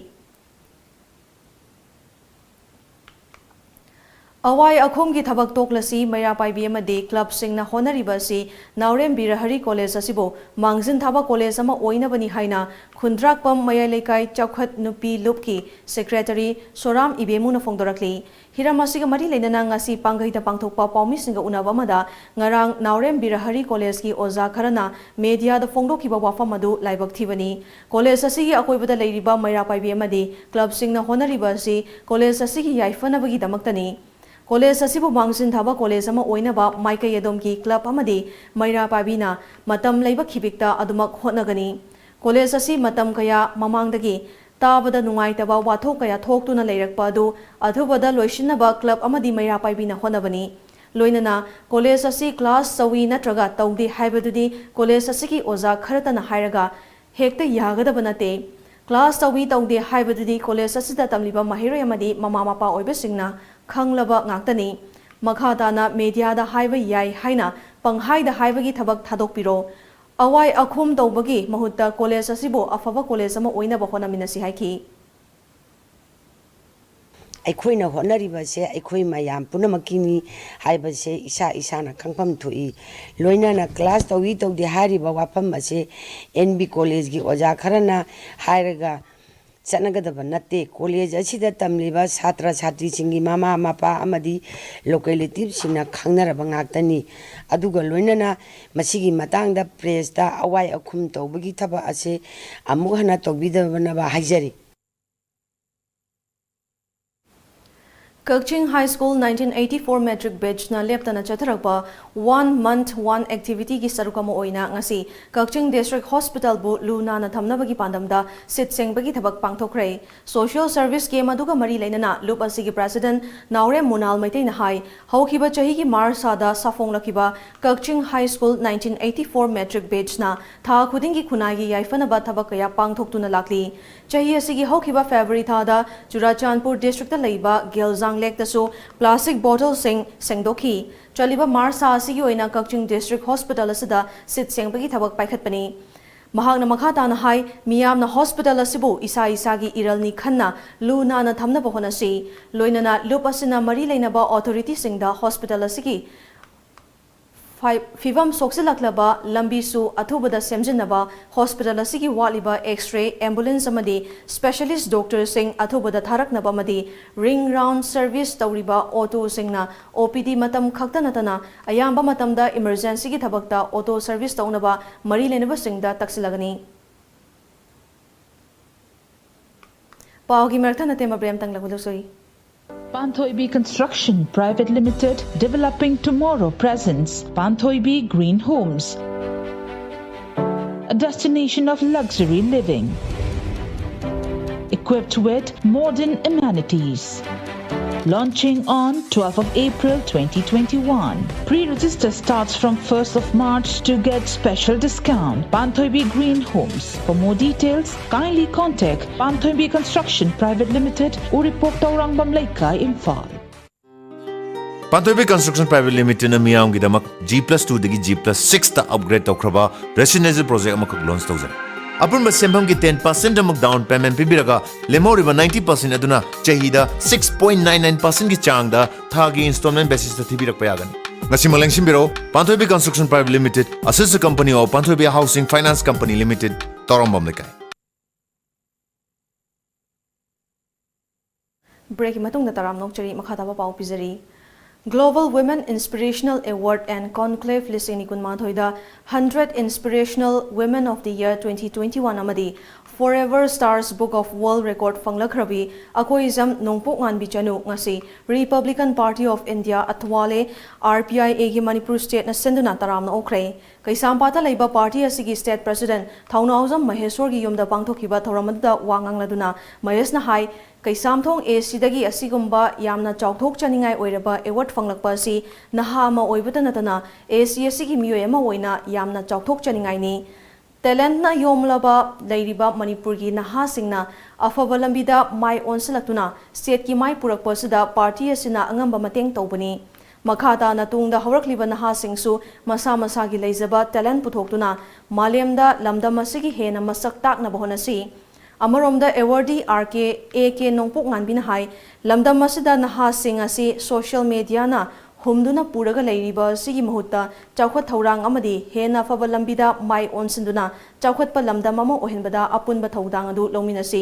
ꯑꯋꯥꯏ ꯑꯈꯨꯝꯒꯤ ꯊꯕꯛ ꯇꯣꯛꯂꯁꯤ, ꯃꯩꯔꯥ ꯄꯥꯏꯕꯤ ꯑꯃꯗꯤ ꯀ꯭ꯂꯕꯁꯤꯡꯅ ꯍꯣꯠꯅꯔꯤꯕ ꯑꯁꯤ ꯅꯥꯎꯔꯦꯝ ꯕꯤꯔꯍꯔꯤ ꯀꯣꯂꯦꯖ ꯑꯁꯤꯕꯨ ꯃꯥꯡꯖꯤꯟ ꯊꯥꯕ ꯀꯣꯂꯦꯖ ꯑꯃ ꯑꯣꯏꯅꯕꯅꯤ ꯍꯥꯏꯅ ꯈꯨꯟꯗ꯭ꯔꯥꯛꯄꯝ ꯃꯌꯥꯏ ꯂꯩꯀꯥꯏ ꯆꯥꯎꯈꯠ ꯅꯨꯄꯤ ꯂꯨꯞꯀꯤ ꯁꯦꯀ꯭ꯔꯦꯇꯔꯤ ꯁꯣꯔꯥꯝ ꯏꯕꯦꯃꯨꯅ ꯐꯣꯡꯗꯣꯔꯛꯂꯤ꯫ ꯍꯤꯔꯝ ꯑꯁꯤꯒ ꯃꯔꯤ ꯂꯩꯅꯅ ꯉꯁꯤ ꯄꯥꯡꯒꯩꯗ ꯄꯥꯡꯊꯣꯛꯄ ꯄꯥꯎꯃꯤꯁꯤꯡꯒ ꯎꯅꯕ ꯑꯃꯗ ꯉꯔꯥꯡ ꯅꯥꯎꯔꯦꯝ ꯕꯤꯔꯍꯔꯤ ꯀꯣꯂꯦꯖꯀꯤ ꯑꯣꯖꯥ ꯈꯔꯅ ꯃꯦꯗꯤꯌꯥꯗ ꯐꯣꯡꯗꯣꯛꯈꯤꯕ ꯋꯥꯐꯝ ꯑꯗꯨ ꯂꯥꯏꯕꯛ ꯊꯤꯕꯅꯤ꯫ ꯀꯣꯂꯦꯖ ꯑꯁꯤꯒꯤ ꯑꯀꯣꯏꯕꯗ ꯂꯩꯔꯤꯕ ꯃꯩꯔꯥ ꯄꯥꯏꯕꯤ ꯑꯃꯗꯤ ꯀ꯭ꯂꯕꯁꯤꯡꯅ ꯍꯣꯠꯅꯔꯤꯕ ꯑꯁꯤ ꯀꯣꯂꯦꯖ ꯑꯁꯤꯒꯤ ꯌꯥꯏꯐꯅꯕꯒꯤꯗꯃꯛꯇꯅꯤ꯫ ꯀꯣꯂꯦꯖ ꯑꯁꯤꯕꯨ ꯃꯥꯡꯖꯤꯟ ꯊꯥꯕ ꯀꯣꯂꯦꯖ ꯑꯃ ꯑꯣꯏꯅꯕ ꯃꯥꯏꯀꯩ ꯑꯗꯣꯝꯒꯤ ꯀ꯭ꯂꯕ ꯑꯃꯗꯤ ꯃꯩꯔꯥ ꯄꯥꯏꯕꯤꯅ ꯃꯇꯝ ꯂꯩꯕ ꯈꯤꯕꯤꯛꯇ ꯑꯗꯨꯃꯛ ꯍꯣꯠꯅꯒꯅꯤ꯫ ꯀꯣꯂꯦꯖ ꯑꯁꯤ ꯃꯇꯝ ꯀꯌꯥ ꯃꯃꯥꯡꯗꯒꯤ ꯇꯥꯕꯗ ꯅꯨꯡꯉꯥꯏꯇꯕ ꯋꯥꯊꯣꯛ ꯀꯌꯥ ꯊꯣꯛꯇꯨꯅ ꯂꯩꯔꯛꯄ ꯑꯗꯨ ꯑꯊꯨꯕꯗ ꯂꯣꯏꯁꯤꯟꯅꯕ ꯀ꯭ꯂꯕ ꯑꯃꯗꯤ ꯃꯩꯔꯥ ꯄꯥꯏꯕꯤꯅ ꯍꯣꯠꯅꯕꯅꯤ꯫ ꯂꯣꯏꯅꯅ ꯀꯣꯂꯦꯖ ꯑꯁꯤ ꯀ꯭ꯂꯥꯁ ꯇꯧꯏ ꯅꯠꯇ꯭ꯔꯒ ꯇꯧꯗꯦ ꯍꯥꯏꯕꯗꯨꯗꯤ ꯀꯣꯂꯦꯖ ꯑꯁꯤꯒꯤ ꯑꯣꯖꯥ ꯈꯔꯇꯅ ꯍꯥꯏꯔꯒ ꯍꯦꯛꯇ ꯌꯥꯒꯗꯕ ꯅꯠꯇꯦ꯫ ꯀ꯭ꯂꯥꯁ ꯇꯧꯏ ꯇꯧꯗꯦ ꯍꯥꯏꯕꯗꯨꯗꯤ ꯀꯣꯂꯦꯖ ꯑꯁꯤꯗ ꯇꯝꯂꯤꯕ ꯃꯍꯩꯔꯣꯏ ꯑꯃꯗꯤ ꯃꯃꯥ ꯃꯄꯥ ꯑꯣꯏꯕꯁꯤꯡꯅ ꯈꯪꯂꯕ ꯉꯥꯛꯇꯅꯤ꯫ ꯃꯈꯥ ꯇꯥꯅ ꯃꯦꯗꯤꯌꯥꯗ ꯍꯥꯏꯕ ꯌꯥꯏ ꯍꯥꯏꯅ ꯄꯪꯍꯥꯏꯗ ꯍꯥꯏꯕꯒꯤ ꯊꯕꯛ ꯊꯥꯗꯣꯛꯄꯤꯔꯣ꯫ ꯑꯋꯥꯏ ꯑꯈꯨꯝ ꯇꯧꯕꯒꯤ ꯃꯍꯨꯠꯇ ꯀꯣꯂꯦꯖ ꯑꯁꯤꯕꯨ ꯑꯐꯕ ꯀꯣꯂꯦꯖ ꯑꯃ ꯑꯣꯏꯅꯕ ꯍꯣꯠꯅꯃꯤꯟꯅꯁꯤ ꯍꯥꯏꯈꯤ꯫ ꯑꯩꯈꯣꯏꯅ ꯍꯣꯠꯅꯔꯤꯕꯁꯦ ꯑꯩꯈꯣꯏ ꯃꯌꯥꯝ ꯄꯨꯝꯅꯃꯛꯀꯤꯅꯤ ꯍꯥꯏꯕꯁꯦ ꯏꯁꯥ ꯏꯁꯥꯅ ꯈꯪꯐꯝ ꯊꯣꯛꯏ꯫ ꯂꯣꯏꯅꯅ ꯀ꯭ꯂꯥꯁ ꯇꯧꯏ ꯇꯧꯗꯦ ꯍꯥꯏꯔꯤꯕ ꯋꯥꯐꯝ ꯑꯁꯦ ꯑꯦꯟ ꯕꯤ ꯀꯣꯂꯦꯖꯀꯤ ꯑꯣꯖꯥ ꯈꯔꯅ ꯍꯥꯏꯔꯒ ꯆꯠꯅꯒꯗꯕ ꯅꯠꯇꯦ꯫ ꯀꯣꯂꯦꯖ ꯑꯁꯤꯗ ꯇꯝꯂꯤꯕ ꯁꯥꯇ꯭ꯔ ꯁꯥꯇ꯭ꯔꯤꯁꯤꯡꯒꯤ ꯃꯃꯥ ꯃꯄꯥ ꯑꯃꯗꯤ ꯂꯣꯀꯦꯂꯤꯇꯤꯚꯁꯤꯡꯅ ꯈꯪꯅꯔꯕ ꯉꯥꯛꯇꯅꯤ꯫ ꯑꯗꯨꯒ ꯂꯣꯏꯅꯅ ꯃꯁꯤꯒꯤ ꯃꯇꯥꯡꯗ ꯄ꯭ꯔꯦꯁꯇ ꯑꯋꯥꯏ ꯑꯈꯨꯝ ꯇꯧꯕꯒꯤ ꯊꯕꯛ ꯑꯁꯦ ꯑꯃꯨꯛ ꯍꯟꯅ ꯇꯧꯕꯤꯗꯅꯕ ꯍꯥꯏꯖꯔꯤ꯫ Kakching high school nineteen eighty four matric batchꯅ ꯂꯦꯞꯇꯅ ꯆꯠꯊꯔꯛꯄ One Month One Activityꯒꯤ ꯁꯔꯨꯛ ꯑꯃ ꯑꯣꯏꯅ ꯉꯁꯤ ꯀꯛꯆꯤꯡ District Hospitalꯕꯨ ꯂꯨ ꯅꯥꯟꯅ ꯊꯝꯅꯕꯒꯤ ꯄꯥꯟꯗꯝꯗ ꯁꯤꯠ ꯁꯦꯡꯕꯒꯤ ꯊꯕꯛ ꯄꯥꯡꯊꯣꯛꯈ꯭ꯔꯦ꯫ Social service camp ꯑꯗꯨꯒ ꯃꯔꯤ ꯂꯩꯅꯅ ꯂꯨꯞ ꯑꯁꯤꯒꯤ President ꯅꯥꯎꯔꯦꯝ ꯃꯨꯅꯥꯜ ꯃꯩꯇꯩꯅ ꯍꯥꯏ, ꯍꯧꯈꯤꯕ ꯆꯍꯤꯒꯤ March ꯊꯥꯗ ꯁꯥꯐꯣꯡꯂꯛꯈꯤꯕ Kakching high school nineteen eighty four matric batchꯅ ꯊꯥ ꯈꯨꯗꯤꯡꯒꯤ ꯈꯨꯟꯅꯥꯏꯒꯤ ꯌꯥꯏꯐꯅꯕ ꯊꯕꯛ ꯀꯌꯥ ꯄꯥꯡꯊꯣꯛꯇꯨꯅ ꯂꯥꯛꯂꯤ꯫ ꯆꯍꯤ ꯑꯁꯤꯒꯤ ꯍꯧꯈꯤꯕ February ꯊꯥꯗ ꯆꯨꯔꯥꯆꯥꯟꯄꯨꯔ Districtꯇ ꯂꯩꯕ ꯒꯦꯜꯖꯥꯡ ꯂꯦꯛꯇꯁꯨ ꯄ꯭ꯂꯥꯁꯇꯤꯛ ꯕꯣꯇꯜꯁꯤꯡ ꯁꯦꯡꯗꯣꯛꯈꯤ꯫ ꯆꯠꯂꯤꯕ ꯃꯥꯔꯆ ꯊꯥ ꯑꯁꯤꯒꯤ ꯑꯣꯏꯅ ꯀꯛꯆꯤꯡ ꯗꯤꯁꯇ꯭ꯔꯤꯛ ꯍꯣꯁꯄꯤꯇꯥꯜ ꯑꯁꯤꯗ ꯁꯤꯠ ꯁꯦꯡꯕꯒꯤ ꯊꯕꯛ ꯄꯥꯏꯈꯠꯄꯅꯤ꯫ ꯃꯍꯥꯛꯅ ꯃꯈꯥ ꯇꯥꯅ ꯍꯥꯏ, ꯃꯤꯌꯥꯝꯅ ꯍꯣꯁꯄꯤꯇꯥꯜ ꯑꯁꯤꯕꯨ ꯏꯁꯥ ꯏꯁꯥꯒꯤ ꯏꯔꯜꯅꯤ ꯈꯟꯅ ꯂꯨ ꯅꯥꯟꯅ ꯊꯝꯅꯕ ꯍꯣꯠꯅꯁꯤ꯫ ꯂꯣꯏꯅꯅ ꯂꯨꯞ ꯑꯁꯤꯅ ꯃꯔꯤ ꯂꯩꯅꯕ ꯑꯣꯊꯣꯔꯤꯇꯤꯁꯤꯡꯗ ꯍꯣꯁꯄꯤꯇꯥꯜ ꯑꯁꯤꯒꯤ ꯐꯤ-, ꯐꯤꯕꯝ ꯁꯣꯛꯆꯤꯜꯂꯛꯂꯕ ꯂꯝꯕꯤꯁꯨ ꯑꯊꯨꯕꯗ ꯁꯦꯝꯖꯤꯟꯅꯕ, ꯍꯣꯁꯄꯤꯇꯥꯜ ꯑꯁꯤꯒꯤ ꯋꯥꯠꯂꯤꯕ X-ray, ambulance ꯑꯃꯗꯤ specialist doctorꯁꯤꯡ ꯑꯊꯨꯕꯗ ꯊꯥꯔꯛꯅꯕ ꯑꯃꯗꯤ ring round service ꯇꯧꯔꯤꯕ ꯑꯣꯇꯣꯁꯤꯡꯅ OPD ꯃꯇꯝ ꯈꯛꯇ ꯅꯠꯇꯅ ꯑꯌꯥꯝꯕ ꯃꯇꯝꯗ emergencyꯒꯤ ꯊꯕꯛꯇ ꯑꯣꯇꯣ service ꯇꯧꯅꯕ ꯃꯔꯤ ꯂꯩꯅꯕꯁꯤꯡꯗ ꯇꯛꯁꯤꯜꯂꯒꯅꯤ꯫ ꯄꯥꯎꯒꯤ ꯃꯔꯛ ꯊꯠꯅ ꯇꯦꯝꯕ ꯕ꯭ꯔꯦꯝ ꯇꯪꯂꯒꯨ ꯂꯨꯁꯨꯏ꯫ Panthoibi Construction Private Limited, developing tomorrow, presents Panthoibi Green Homes, a destination of luxury living, equipped with modern amenities. Launching on twelfth of April twenty twenty-one. Pre-register starts from first of March to get special discount. Panthoibi Green Homes. For more details, kindly contact Panthoibi Construction Private Limited, Uripok, Taurangam Leikai, Imphal. Panthoibi Construction Private Limitedꯅ ꯃꯤꯌꯥꯝꯒꯤꯗꯃꯛ G plus twoꯗꯒꯤ G plus sixꯇ upgrade ꯇꯧꯈ꯭ꯔꯕ residential project ꯑꯃꯈꯛ launch ꯇꯧꯖꯔꯦ꯫ ꯑꯄꯨꯟꯕ ꯁꯦꯟꯐꯝꯒꯤ ten percent ꯑꯃꯨꯛ down payment ꯄꯤꯕꯤꯔꯒ, ꯂꯦꯝꯍꯧꯔꯤꯕ ninety percent ꯑꯗꯨꯅ ꯆꯍꯤꯗ six point nine nine percentꯀꯤ ꯆꯥꯡꯗ ꯊꯥꯒꯤ installment basisꯇ ꯊꯤꯕꯤꯔꯛꯄ ꯌꯥꯒꯅꯤ꯫ ꯉꯁꯤꯃꯛ ꯂꯦꯡꯁꯤꯟꯕꯤꯔꯛꯎ, Panthoibi Construction Private Limited, a sister company of Panthoibi Housing Finance Company Limited, ꯇꯧꯔꯝꯕꯝ ꯂꯩꯀꯥꯏ꯫ Breakꯀꯤ ꯃꯇꯨꯡꯗ ꯇꯔꯥꯝꯅ ꯑꯣꯛꯆꯔꯤ, ꯃꯈꯥ ꯇꯥꯕ ꯄꯥꯎ ꯄꯤꯖꯔꯤ꯫ Global Women Inspirational Award and Conclave ꯂꯤꯁꯤꯡ ꯑꯅꯤ ꯀꯨꯟꯃꯥꯊꯣꯏꯗ Hundred Inspirational Women of the Year twenty twenty-one ꯑꯃꯗꯤ Forever Stars Book of World Record ꯐꯪꯂꯛꯈ꯭ꯔꯕꯤ Akoijam ꯅꯣꯡꯄꯣꯛ ꯉꯥꯟꯕꯤ ꯆꯅꯨ ꯉꯁꯤ Republican Party of India ꯑꯊꯋꯥꯂꯦ, RPIAꯒꯤ Manipur stateꯅ ꯁꯤꯟꯗꯨꯅ ꯇꯔꯥꯝꯅ ꯑꯣꯛꯈ꯭ꯔꯦ꯫ ꯀꯩꯁꯥꯝꯄꯥꯠꯇ ꯂꯩꯕ party ꯑꯁꯤꯒꯤ state president ꯊꯧꯅꯥꯎꯖꯝ ꯃꯍꯦꯁ꯭ꯋꯔꯒꯤ ꯌꯨꯝꯗ ꯄꯥꯡꯊꯣꯛꯈꯤꯕ ꯊꯧꯔꯝ ꯑꯗꯨꯗ ꯋꯥ ꯉꯥꯡꯂꯗꯨꯅ ꯃꯍꯦꯁꯅ ꯍꯥꯏ, ꯀꯩꯁꯥꯝꯊꯣꯡ ACꯗꯒꯤ ꯑꯁꯤꯒꯨꯝꯕ ꯌꯥꯝꯅ ꯆꯥꯎꯊꯣꯛꯆꯅꯤꯡꯉꯥꯏ ꯑꯣꯏꯔꯕ award ꯐꯪꯂꯛꯄ ꯑꯁꯤ ꯅꯍꯥ ꯑꯃ ꯑꯣꯏꯕꯇ ꯅꯠꯇꯅ AC ꯑꯁꯤꯒꯤ ꯃꯤꯑꯣꯏ ꯑꯃ ꯑꯣꯏꯅ ꯌꯥꯝꯅ ꯆꯥꯎꯊꯣꯛꯆꯅꯤꯡꯉꯥꯏꯅꯤ꯫ ꯇꯦꯂꯦꯟꯠꯅ ꯌꯣꯝꯂꯕ ꯂꯩꯔꯤꯕ ꯃꯅꯤꯄꯨꯔꯒꯤ ꯅꯍꯥꯁꯤꯡꯅ ꯑꯐꯕ ꯂꯝꯕꯤꯗ ꯃꯥꯏ ꯑꯣꯟꯁꯤꯜꯂꯛꯇꯨꯅ ꯁ꯭ꯇꯦꯠꯀꯤ ꯃꯥꯏ ꯄꯨꯔꯛꯄ ꯑꯁꯤꯗ ꯄꯥꯔꯇꯤ ꯑꯁꯤꯅ ꯑꯉꯝꯕ ꯃꯇꯦꯡ ꯇꯧꯕꯅꯤ꯫ ꯃꯈꯥ ꯇꯥꯅ ꯇꯨꯡꯗ ꯍꯧꯔꯛꯂꯤꯕ ꯅꯍꯥꯁꯤꯡꯁꯨ ꯃꯁꯥ ꯃꯁꯥꯒꯤ ꯂꯩꯖꯕ ꯇꯦꯂꯦꯟꯠ ꯄꯨꯊꯣꯛꯇꯨꯅ ꯃꯥꯂꯦꯝꯗ ꯂꯝꯗꯝ ꯑꯁꯤꯒꯤ ꯍꯦꯟꯅ ꯃꯁꯛ ꯇꯥꯛꯅꯕ ꯍꯣꯠꯅꯁꯤ꯫ ꯑꯃꯔꯣꯝꯗ ꯑꯦꯋꯥꯔꯗꯤ ꯑꯥꯔ ꯀꯦ ꯑꯦ ꯀꯦ ꯅꯣꯡꯄꯣꯛ ꯉꯥꯟꯕꯤꯅ ꯍꯥꯏ, ꯂꯝꯗꯝ ꯑꯁꯤꯗ ꯅꯍꯥꯁꯤꯡ ꯑꯁꯤ ꯁꯣꯁꯤꯌꯦꯜ ꯃꯦꯗꯤꯌꯥꯅ ꯍꯨꯝꯗꯨꯅ ꯄꯨꯔꯒ ꯂꯩꯔꯤꯕ ꯑꯁꯤꯒꯤ ꯃꯍꯨꯠꯇ ꯆꯥꯎꯈꯠ ꯊꯧꯔꯥꯡ ꯑꯃꯗꯤ ꯍꯦꯟꯅ ꯑꯐꯕ ꯂꯝꯕꯤꯗ ꯃꯥꯏ ꯑꯣꯟꯁꯤꯟꯗꯨꯅ ꯆꯥꯎꯈꯠꯄ ꯂꯝꯗꯝ ꯑꯃ ꯑꯣꯏꯍꯟꯕꯗ ꯑꯄꯨꯟꯕ ꯊꯧꯗꯥꯡ ꯑꯗꯨ ꯂꯧꯃꯤꯟꯅꯁꯤ꯫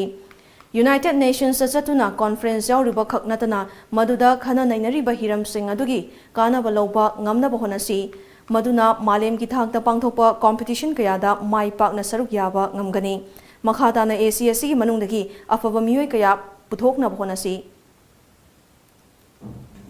ꯌꯨꯅꯥꯏꯇꯦꯗ ꯅꯦꯁꯟꯁꯇ ꯆꯠꯇꯨꯅ ꯀꯣꯟꯐꯔꯦꯟꯁ ꯌꯥꯎꯔꯤꯕ ꯈꯛ ꯅꯠꯇꯅ ꯃꯗꯨꯗ ꯈꯟꯅ ꯅꯩꯅꯔꯤꯕ ꯍꯤꯔꯝꯁꯤꯡ ꯑꯗꯨꯒꯤ ꯀꯥꯟꯅꯕ ꯂꯧꯕ ꯉꯝꯅꯕ ꯍꯣꯠꯅꯁꯤ꯫ ꯃꯗꯨꯅ ꯃꯥꯂꯦꯝꯒꯤ ꯊꯥꯛꯇ ꯄꯥꯡꯊꯣꯛꯄ ꯀꯣꯝꯄꯤꯇꯤꯁꯟ ꯀꯌꯥꯗ ꯃꯥꯏ ꯄꯥꯛꯅ ꯁꯔꯨꯛ ꯌꯥꯕ ꯉꯝꯒꯅꯤ꯫ ꯃꯈꯥ ꯇꯥꯅ ꯑꯦ ꯁꯤ ꯑꯁꯤꯒꯤ ꯃꯅꯨꯡꯗꯒꯤ ꯑꯐꯕ ꯃꯤꯑꯣꯏ ꯀꯌꯥ ꯄꯨꯊꯣꯛꯅꯕ ꯍꯣꯠꯅꯁꯤ꯫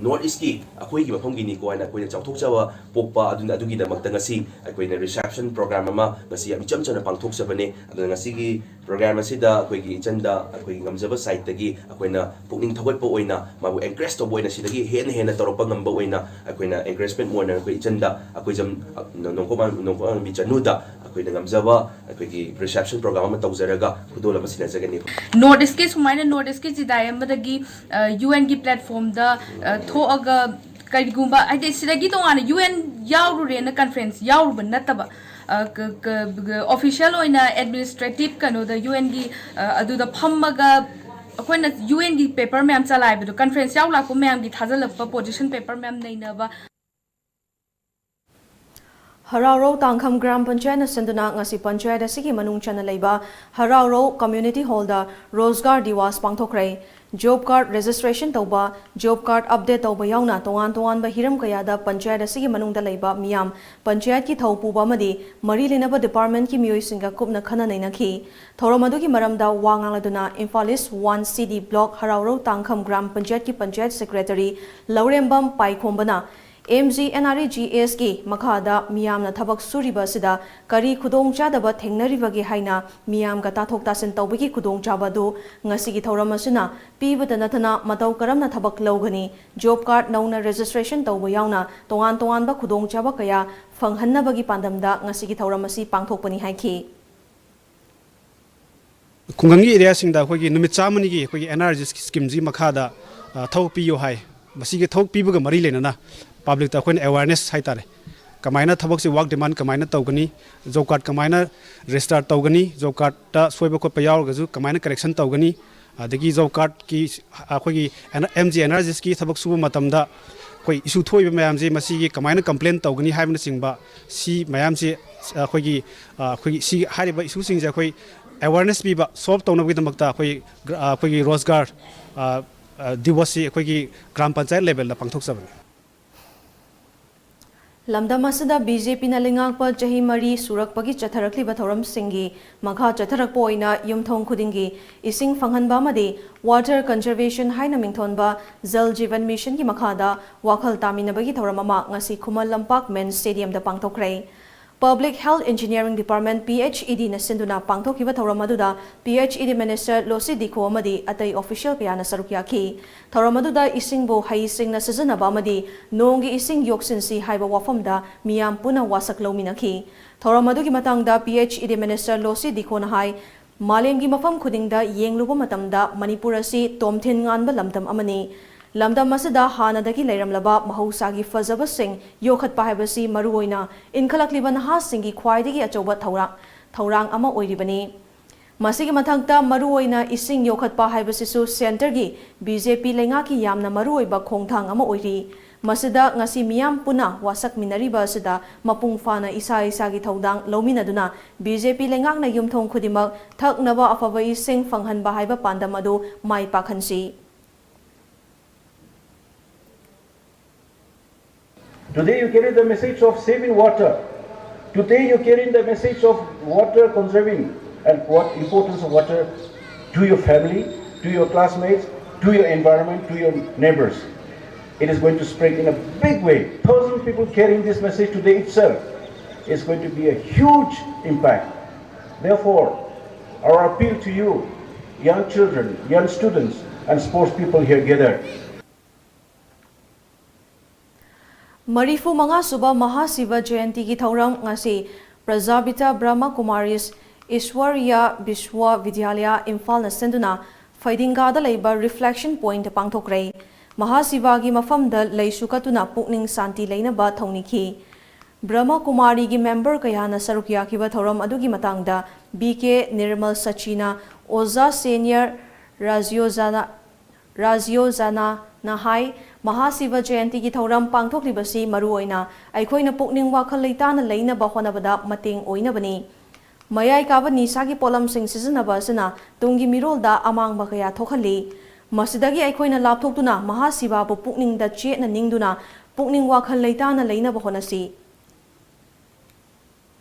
ꯅꯣꯔꯠ ꯏꯁꯀꯤ ꯑꯩꯈꯣꯏꯒꯤ ꯃꯐꯝꯒꯤꯅꯤꯀꯣ ꯍꯥꯏꯅ ꯑꯩꯈꯣꯏꯅ ꯆꯥꯎꯊꯣꯛꯆꯕ ꯄꯣꯛꯄ ꯑꯗꯨꯅ, ꯑꯗꯨꯒꯤꯗꯃꯛꯇ ꯉꯁꯤ ꯑꯩꯈꯣꯏꯅ ꯔꯤꯁꯦꯞꯁꯟ ꯄ꯭ꯔꯣꯒ꯭ꯔꯥꯝ ꯑꯃ ꯉꯁꯤ ꯌꯥꯝ ꯏꯆꯝ ꯆꯝꯅ ꯄꯥꯡꯊꯣꯛꯆꯕꯅꯦ꯫ ꯑꯗꯨꯅ ꯉꯁꯤꯒꯤ ꯄ꯭ꯔꯣꯒ꯭ꯔꯥꯝ ꯑꯁꯤꯗ ꯑꯩꯈꯣꯏꯒꯤ ꯏꯆꯟꯗ ꯑꯩꯈꯣꯏꯒꯤ ꯉꯝꯖꯕ ꯁꯥꯏꯠꯇꯒꯤ ꯑꯩꯈꯣꯏꯅ ꯄꯨꯛꯅꯤꯡ ꯊꯧꯒꯠꯄ ꯑꯣꯏꯅ, ꯃꯥꯕꯨ ꯑꯦꯟꯀꯔꯦꯖ ꯇꯧꯕ ꯑꯣꯏꯅ, ꯁꯤꯗꯒꯤ ꯍꯦꯟꯅ ꯍꯦꯟꯅ ꯇꯧꯔꯛꯄ ꯉꯝꯕ ꯑꯣꯏꯅ ꯑꯩꯈꯣꯏꯅ ꯑꯦꯟꯀꯔꯦꯖꯃꯦꯟ ꯑꯣꯏꯅ ꯑꯩꯈꯣꯏ ꯏꯆꯟꯗ, ꯑꯩꯈꯣꯏ ꯖꯝ, ꯅꯣꯡꯄꯣꯛ ꯅꯣꯡꯄꯣꯛ ꯉꯥꯟꯕꯤ ꯆꯅꯨꯗ ꯑꯩꯈꯣꯏꯅ ꯉꯝꯖꯕ ꯑꯩꯈꯣꯏꯒꯤ ꯔꯤꯁꯦꯞꯁꯟ ꯄ꯭ꯔꯣꯒ꯭ꯔꯥꯝ ꯑꯃ ꯇꯧꯖꯔꯒ ꯈꯨꯗꯣꯜ ꯑꯃ ꯁꯤꯟꯅꯖꯒꯅꯤ꯫ ꯅꯣꯔꯠ ꯏꯁꯀꯤ ꯁꯨꯃꯥꯏꯅ ꯅꯣꯔꯠ ꯏꯁꯀꯤ ꯆꯤꯗꯥꯏ ꯑꯃꯗꯒꯤ ꯌꯨ ꯑꯦꯟꯒꯤ ꯄ꯭ꯂꯦꯠꯐꯣꯝꯗ ꯊꯣꯛꯑꯒ, ꯀꯔꯤꯒꯨꯝꯕ ꯍꯥꯏꯗꯤ ꯁꯤꯗꯒꯤ ꯇꯣꯉꯥꯟꯅ ꯌꯨ ꯑꯦꯟ ꯌꯥꯎꯔꯨꯔꯦꯅ ꯀꯟꯐ꯭ꯔꯦꯟꯁ ꯌꯥꯎꯔꯨꯕ ꯅꯠꯇꯕ, ꯑꯣꯐꯤꯁꯤꯌꯦꯜ ꯑꯣꯏꯅ ꯑꯦꯗꯃꯤꯅꯤꯁꯇ꯭ꯔꯦꯇꯤꯞ ꯀꯩꯅꯣꯗ ꯌꯨ ꯑꯦꯟꯒꯤ ꯑꯗꯨꯗ ꯐꯝꯃꯒ ꯑꯩꯈꯣꯏꯅ ꯌꯨ ꯑꯦꯟꯒꯤ ꯄꯦꯄꯔ ꯃꯌꯥꯝ ꯆꯂꯥꯏꯕꯗꯣ, ꯀꯟꯐ꯭ꯔꯦꯟꯁ ꯌꯥꯎ ꯂꯥꯛꯄ ꯃꯌꯥꯝꯒꯤ ꯊꯥꯖꯤꯜꯂꯛꯄ ꯄꯣꯖꯤꯁꯟ ꯄꯦꯄꯔ ꯃꯌꯥꯝ ꯅꯩꯅꯕ꯫ ꯍꯔꯥꯎꯔꯧ ꯇꯥꯡꯈꯝ ꯒ꯭ꯔꯥꯝ ꯄꯟꯆꯥꯌꯠꯅ ꯁꯤꯟꯗꯨꯅ ꯉꯁꯤ ꯄꯟꯆꯥꯌꯠ ꯑꯁꯤꯒꯤ ꯃꯅꯨꯡ ꯆꯟꯅ ꯂꯩꯕ ꯍꯔꯥꯎꯔꯧ ꯀꯝꯃ꯭ꯌꯨꯅꯤꯇꯤ ꯍꯣꯜꯗ ꯔꯣꯖꯒꯥꯔ ꯗꯤꯋꯥꯁ ꯄꯥꯡꯊꯣꯛꯈ꯭ꯔꯦ꯫ ꯖꯣꯕ ꯀꯥꯔꯗ ꯔꯦꯖꯤꯁꯇ꯭ꯔꯦꯁꯟ ꯇꯧꯕ, ꯖꯣꯕ ꯀꯥꯔꯗ ꯑꯞꯗꯦꯠ ꯇꯧꯕ ꯌꯥꯎꯅ ꯇꯣꯉꯥꯟ ꯇꯣꯉꯥꯟꯕ ꯍꯤꯔꯝ ꯀꯌꯥꯗ ꯄꯟꯆꯥꯌꯠ ꯑꯁꯤꯒꯤ ꯃꯅꯨꯡꯗ ꯂꯩꯕ ꯃꯤꯌꯥꯝ, ꯄꯟꯆꯥꯌꯠꯀꯤ ꯊꯧ ꯄꯨꯕ ꯑꯃꯗꯤ ꯃꯔꯤ ꯂꯩꯅꯕ ꯗꯤꯄꯥꯔꯠꯃꯦꯟꯠꯀꯤ ꯃꯤꯑꯣꯏꯁꯤꯡꯒ ꯀꯨꯞꯅ ꯈꯟꯅ ꯅꯩꯅꯈꯤ꯫ ꯊꯧꯔꯝ ꯑꯗꯨꯒꯤ ꯃꯔꯝꯗ ꯋꯥ ꯉꯥꯡꯂꯗꯨꯅ ꯏꯝꯐꯥꯜ ꯏꯁ꯭ꯠ ꯋꯥꯟ ꯁꯤ ꯗꯤ ꯕ꯭ꯂꯣꯛ ꯍꯔꯥꯎꯔꯧ ꯇꯥꯡꯈꯝ ꯒ꯭ꯔꯥꯝ ꯄꯟꯆꯥꯌꯠꯀꯤ ꯄꯟꯆꯥꯌꯠ ꯁꯦꯀ꯭ꯔꯦꯇꯔꯤ ꯂꯧꯔꯦꯝꯕꯝ ꯄꯥꯏꯈꯣꯝꯕꯅ M G N R E G ꯑꯦꯁꯀꯤ ꯃꯈꯥꯗ ꯃꯤꯌꯥꯝꯅ ꯊꯕꯛ ꯁꯨꯔꯤꯕ ꯑꯁꯤꯗ ꯀꯔꯤ ꯈꯨꯗꯣꯡꯆꯥꯗꯕ ꯊꯦꯡꯅꯔꯤꯕꯒꯦ ꯍꯥꯏꯅ ꯃꯤꯌꯥꯝꯒ ꯇꯥꯊꯣꯛ ꯇꯥꯁꯤꯟ ꯇꯧꯕꯒꯤ ꯈꯨꯗꯣꯡꯆꯥꯕ ꯑꯗꯨ ꯉꯁꯤꯒꯤ ꯊꯧꯔꯝ ꯑꯁꯤꯅ ꯄꯤꯕꯇ ꯅꯠꯇꯅ ꯃꯇꯧ ꯀꯔꯝꯅ ꯊꯕꯛ ꯂꯧꯒꯅꯤ, ꯖꯣꯕ ꯀꯥꯔꯗ ꯅꯧꯅ ꯔꯦꯖꯤꯁꯇ꯭ꯔꯦꯁꯟ ꯇꯧꯕ ꯌꯥꯎꯅ ꯇꯣꯉꯥꯟ ꯇꯣꯉꯥꯟꯕ ꯈꯨꯗꯣꯡꯆꯥꯕ ꯀꯌꯥ ꯐꯪꯍꯟꯅꯕꯒꯤ ꯄꯥꯟꯗꯝꯗ ꯉꯁꯤꯒꯤ ꯊꯧꯔꯝ ꯑꯁꯤ ꯄꯥꯡꯊꯣꯛꯄꯅꯤ ꯍꯥꯏꯈꯤ꯫ ꯈꯨꯡꯒꯪꯒꯤ ꯑꯦꯔꯤꯌꯥꯁꯤꯡꯗ ꯑꯩꯈꯣꯏꯒꯤ ꯅꯨꯃꯤꯠ ꯆꯥꯝꯃꯅꯤꯒꯤ ꯑꯩꯈꯣꯏꯒꯤ ꯑꯦꯟ ꯑꯥꯔ ꯖꯤ ꯑꯦꯁꯀꯤ ꯁ꯭ꯀꯤꯝꯁꯤꯒꯤ ꯃꯈꯥꯗ, ꯑ, ꯊꯕꯛ ꯄꯤꯌꯨ ꯍꯥꯏ꯫ ꯃꯁꯤꯒꯤ ꯊꯕꯛ ꯄꯤꯕꯒ ꯃꯔꯤ ꯂꯩꯅꯅ ꯄꯕ꯭ꯂꯤꯛꯇ ꯑꯩꯈꯣꯏꯅ ꯑꯦꯋꯥꯔꯅꯦꯁ ꯍꯥꯏꯇꯥꯔꯦ, ꯀꯃꯥꯏꯅ ꯊꯕꯛꯁꯤ ꯋꯥꯔꯛ ꯗꯤꯃꯥꯟ ꯀꯃꯥꯏꯅ ꯇꯧꯒꯅꯤ, ꯖꯣꯕ ꯀꯥꯔꯗ ꯀꯃꯥꯏꯅ ꯔꯦꯖꯤꯁꯇꯥꯔ ꯇꯧꯒꯅꯤ, ꯖꯣꯕ ꯀꯥꯔꯗꯇ ꯁꯣꯏꯕ ꯈꯣꯠꯄ ꯌꯥꯎꯔꯒꯁꯨ ꯀꯃꯥꯏꯅ ꯀꯔꯦꯛꯁꯟ ꯇꯧꯒꯅꯤ, ꯑꯗꯒꯤ ꯖꯣꯕ ꯀꯥꯔꯗꯀꯤ ꯑꯩꯈꯣꯏꯒꯤ M G N R G ꯑꯦꯁꯀꯤ ꯊꯕꯛ ꯁꯨꯕ ꯃꯇꯝꯗ ꯑꯩꯈꯣꯏ ꯏꯁꯨ ꯊꯣꯛꯏꯕ ꯃꯌꯥꯝꯁꯦ ꯃꯁꯤꯒꯤ ꯀꯃꯥꯏꯅ ꯀꯝꯄ꯭ꯂꯦꯟ ꯇꯧꯒꯅꯤ ꯍꯥꯏꯕꯅꯆꯤꯡꯕ, ꯁꯤ ꯃꯌꯥꯝꯁꯦ ꯑꯩꯈꯣꯏꯒꯤ, ꯑ, ꯑꯩꯈꯣꯏꯒꯤ ꯁꯤ ꯍꯥꯏꯔꯤꯕ ꯏꯁꯨꯁꯤꯡꯁꯦ ꯑꯩꯈꯣꯏ ꯑꯦꯋꯥꯔꯅꯦꯁ ꯄꯤꯕ, ꯁꯣꯜꯕ ꯇꯧꯅꯕꯒꯤꯗꯃꯛꯇ ꯑꯩꯈꯣꯏ ꯒ꯭ꯔ-, ꯑ, ꯑꯩꯈꯣꯏꯒꯤ ꯔꯣꯖꯒꯥꯔ, ꯑ, ꯑ, ꯗꯤꯋꯁꯁꯤ ꯑꯩꯈꯣꯏꯒꯤ ꯒ꯭ꯔꯥꯝ ꯄꯟꯆꯥꯌꯠ ꯂꯦꯚꯦꯜꯗ ꯄꯥꯡꯊꯣꯛꯆꯕꯅꯤ꯫ ꯂꯝꯗꯝ ꯑꯁꯤꯗ ꯕꯤ ꯖꯦ ꯄꯤꯅ ꯂꯩꯉꯥꯛꯄ ꯆꯍꯤ ꯃꯔꯤ ꯁꯨꯔꯛꯄꯒꯤ ꯆꯠꯊꯔꯛꯂꯤꯕ ꯊꯧꯔꯝꯁꯤꯡꯒꯤ ꯃꯈꯥ ꯆꯠꯊꯔꯛꯄ ꯑꯣꯏꯅ ꯌꯨꯝꯊꯣꯡ ꯈꯨꯗꯤꯡꯒꯤ ꯏꯁꯤꯡ ꯐꯪꯍꯟꯕ ꯑꯃꯗꯤ ꯋꯥꯇꯔ ꯀꯟꯖꯔꯕꯦꯁꯟ ꯍꯥꯏꯅ ꯃꯤꯡꯊꯣꯟꯕ ꯖꯜ ꯖꯤꯕꯟ ꯃꯤꯁꯟꯒꯤ ꯃꯈꯥꯗ ꯋꯥꯈꯜ ꯇꯥꯃꯤꯟꯅꯕꯒꯤ ꯊꯧꯔꯝ ꯑꯃ ꯉꯁꯤ ꯈꯨꯃꯟ ꯂꯝꯄꯥꯛ ꯃꯦꯟ ꯁ꯭ꯇꯦꯗꯤꯌꯝꯗ ꯄꯥꯡꯊꯣꯛꯈ꯭ꯔꯦ꯫ Public health engineering department, P H E ꯗꯤꯅ ꯁꯤꯟꯗꯨꯅ ꯄꯥꯡꯊꯣꯛꯈꯤꯕ ꯊꯧꯔꯝ ꯑꯗꯨꯗ P H E D minister ꯂꯣꯁꯤ ꯗꯤꯈꯣ ꯑꯃꯗꯤ ꯑꯇꯩ ꯑꯣꯐꯤꯁꯤꯌꯦꯜ ꯀꯌꯥꯅ ꯁꯔꯨꯛ ꯌꯥꯈꯤ꯫ ꯊꯧꯔꯝ ꯑꯗꯨꯗ ꯏꯁꯤꯡꯕꯨ ꯍꯩꯁꯤꯡꯅ ꯁꯤꯖꯤꯟꯅꯕ ꯑꯃꯗꯤ ꯅꯣꯡꯒꯤ ꯏꯁꯤꯡ ꯌꯣꯛꯁꯤꯟꯁꯤ ꯍꯥꯏꯕ ꯋꯥꯐꯝꯗ ꯃꯤꯌꯥꯝ ꯄꯨꯟꯅ ꯋꯥꯁꯛ ꯂꯧꯃꯤꯟꯅꯈꯤ꯫ ꯊꯧꯔꯝ ꯑꯗꯨꯒꯤ ꯃꯇꯥꯡꯗ ꯄꯤ ꯑꯩꯆ ꯏ ꯗꯤ ꯃꯤꯅꯤꯁꯇꯔ ꯂꯣꯁꯤ ꯗꯤꯈꯣꯅ ꯍꯥꯏ, ꯃꯥꯂꯦꯝꯒꯤ ꯃꯐꯝ ꯈꯨꯗꯤꯡꯗ ꯌꯦꯡꯂꯨꯕ ꯃꯇꯝꯗ ꯃꯅꯤꯄꯨꯔ ꯑꯁꯤ ꯇꯣꯝꯊꯤꯟ ꯉꯥꯟꯕ ꯂꯝꯗꯝ ꯑꯃꯅꯤ꯫ ꯂꯝꯗꯝ ꯑꯁꯤꯗ ꯍꯥꯟꯅꯗꯒꯤ ꯂꯩꯔꯝꯂꯕ ꯃꯍꯧꯁꯥꯒꯤ ꯐꯖꯕꯁꯤꯡ ꯌꯣꯛꯈꯠꯄ ꯍꯥꯏꯕꯁꯤ ꯃꯔꯨꯑꯣꯏꯅ ꯏꯟꯈꯠꯂꯛꯂꯤꯕ ꯅꯍꯥꯁꯤꯡꯒꯤ ꯈ꯭ꯋꯥꯏꯗꯒꯤ ꯑꯆꯧꯕ ꯊꯧꯔꯥꯡ, ꯊꯧꯔꯥꯡ ꯑꯃ ꯑꯣꯏꯔꯤꯕꯅꯤ꯫ ꯃꯁꯤꯒꯤ ꯃꯊꯛꯇ ꯃꯔꯨꯑꯣꯏꯅ ꯏꯁꯤꯡ ꯌꯣꯛꯈꯠꯄ ꯍꯥꯏꯕꯁꯤꯁꯨ ꯁꯦꯟꯇꯔꯒꯤ ꯕꯤ ꯖꯦ ꯄꯤ ꯂꯩꯉꯥꯛꯀꯤ ꯌꯥꯝꯅ ꯃꯔꯨꯑꯣꯏꯕ ꯈꯣꯡꯊꯥꯡ ꯑꯃ ꯑꯣꯏꯔꯤ꯫ ꯃꯁꯤꯗ ꯉꯁꯤ ꯃꯤꯌꯥꯝ ꯄꯨꯟꯅ ꯋꯥꯁꯛꯃꯤꯟꯅꯔꯤꯕ ꯑꯁꯤꯗ ꯃꯄꯨꯡ ꯐꯥꯅ ꯏꯁꯥ ꯏꯁꯥꯒꯤ ꯊꯧꯗꯥꯡ ꯂꯧꯃꯤꯟꯅꯗꯨꯅ ꯕꯤ ꯖꯦ ꯄꯤ ꯂꯩꯉꯥꯛꯅ ꯌꯨꯝꯊꯣꯡ ꯈꯨꯗꯤꯡꯃꯛ ꯊꯛꯅꯕ ꯑꯐꯕ ꯏꯁꯤꯡ ꯐꯪꯍꯟꯕ ꯍꯥꯏꯕ ꯄꯥꯟꯗꯝ ꯑꯗꯨ ꯃꯥꯏ ꯄꯥꯛꯍꯟꯁꯤ꯫ Today you carry the message of saving water. Today you carry the message of water conserving and what importance of water to your family, to your classmates, to your environment, to your neighbors. It is going to spread in a big way. Thousand people carrying this message today itself is going to be a huge impact. Therefore, our appeal to you, young children, young students, and sports people here gathered, ꯃꯔꯤꯐꯨ ꯃꯉꯥ ꯁꯨꯕ ꯃꯍꯥꯁꯤꯚ ꯖꯌꯟꯇꯤꯒꯤ ꯊꯧꯔꯝ ꯉꯁꯤ ꯄ꯭ꯔꯖꯥꯄꯤꯇ ꯕ꯭ꯔꯍꯃ ꯀꯨꯃꯥꯔꯤꯁ ꯏꯁ꯭ꯋꯔꯤꯌꯥ ꯕꯤꯁ꯭ꯋ ꯕꯤꯗ꯭ꯌꯥꯂꯌ ꯏꯝꯐꯥꯜꯅ ꯁꯤꯟꯗꯨꯅ ꯐꯩꯗꯤꯡꯒꯥꯗ ꯂꯩꯕ reflection ꯄꯣꯏꯟꯠꯇ ꯄꯥꯡꯊꯣꯛꯈ꯭ꯔꯦ꯫ ꯃꯍꯥꯁꯤꯚꯥꯒꯤ ꯃꯐꯝꯗ ꯂꯩꯁꯨ ꯀꯠꯇꯨꯅ ꯄꯨꯛꯅꯤꯡ ꯁꯥꯟꯇꯤ ꯂꯩꯅꯕ ꯊꯧꯅꯤꯈꯤ꯫ ꯕ꯭ꯔꯍꯃ ꯀꯨꯃꯥꯔꯤꯒꯤ ꯃꯦꯝꯕꯔ ꯀꯌꯥꯅ ꯁꯔꯨꯛ ꯌꯥꯈꯤꯕ ꯊꯧꯔꯝ ꯑꯗꯨꯒꯤ ꯃꯇꯥꯡꯗ ꯕꯤ ꯀꯦ ꯅꯤꯔꯃꯜ ꯁꯆꯤꯅ ꯑꯣꯖꯥ ꯁꯦꯅꯤꯌꯔ ꯔꯥꯖꯤꯌꯣꯖꯥꯅ ꯔꯥꯖꯤꯌꯣ ꯖꯥꯅꯥꯅ ꯍꯥꯏ, ꯃꯍꯥꯁꯤꯚ ꯖꯌꯟꯇꯤꯒꯤ ꯊꯧꯔꯝ ꯄꯥꯡꯊꯣꯛꯂꯤꯕꯁꯤ ꯃꯔꯨꯑꯣꯏꯅ ꯑꯩꯈꯣꯏꯅ ꯄꯨꯛꯅꯤꯡ ꯋꯥꯈꯜ ꯂꯩꯇꯥꯅ ꯂꯩꯅꯕ ꯍꯣꯠꯅꯕꯗ ꯃꯇꯦꯡ ꯑꯣꯏꯅꯕꯅꯤ꯫ ꯃꯌꯥꯏ ꯀꯥꯕ ꯅꯤꯁꯥꯒꯤ ꯄꯣꯠꯂꯝꯁꯤꯡ ꯁꯤꯖꯤꯟꯅꯕ ꯑꯁꯤꯅ ꯇꯨꯡꯒꯤ ꯃꯤꯔꯣꯜꯗ ꯑꯃꯥꯡꯕ ꯀꯌꯥ ꯊꯣꯛꯍꯜꯂꯤ꯫ ꯃꯁꯤꯗꯒꯤ ꯑꯩꯈꯣꯏꯅ ꯂꯥꯞꯊꯣꯛꯇꯨꯅ ꯃꯍꯥꯁꯤꯚꯥꯕꯨ ꯄꯨꯛꯅꯤꯡꯗ ꯆꯦꯠꯅ ꯅꯤꯡꯗꯨꯅ ꯄꯨꯛꯅꯤꯡ ꯋꯥꯈꯜ ꯂꯩꯇꯥꯅ ꯂꯩꯅꯕ ꯍꯣꯠꯅꯁꯤ꯫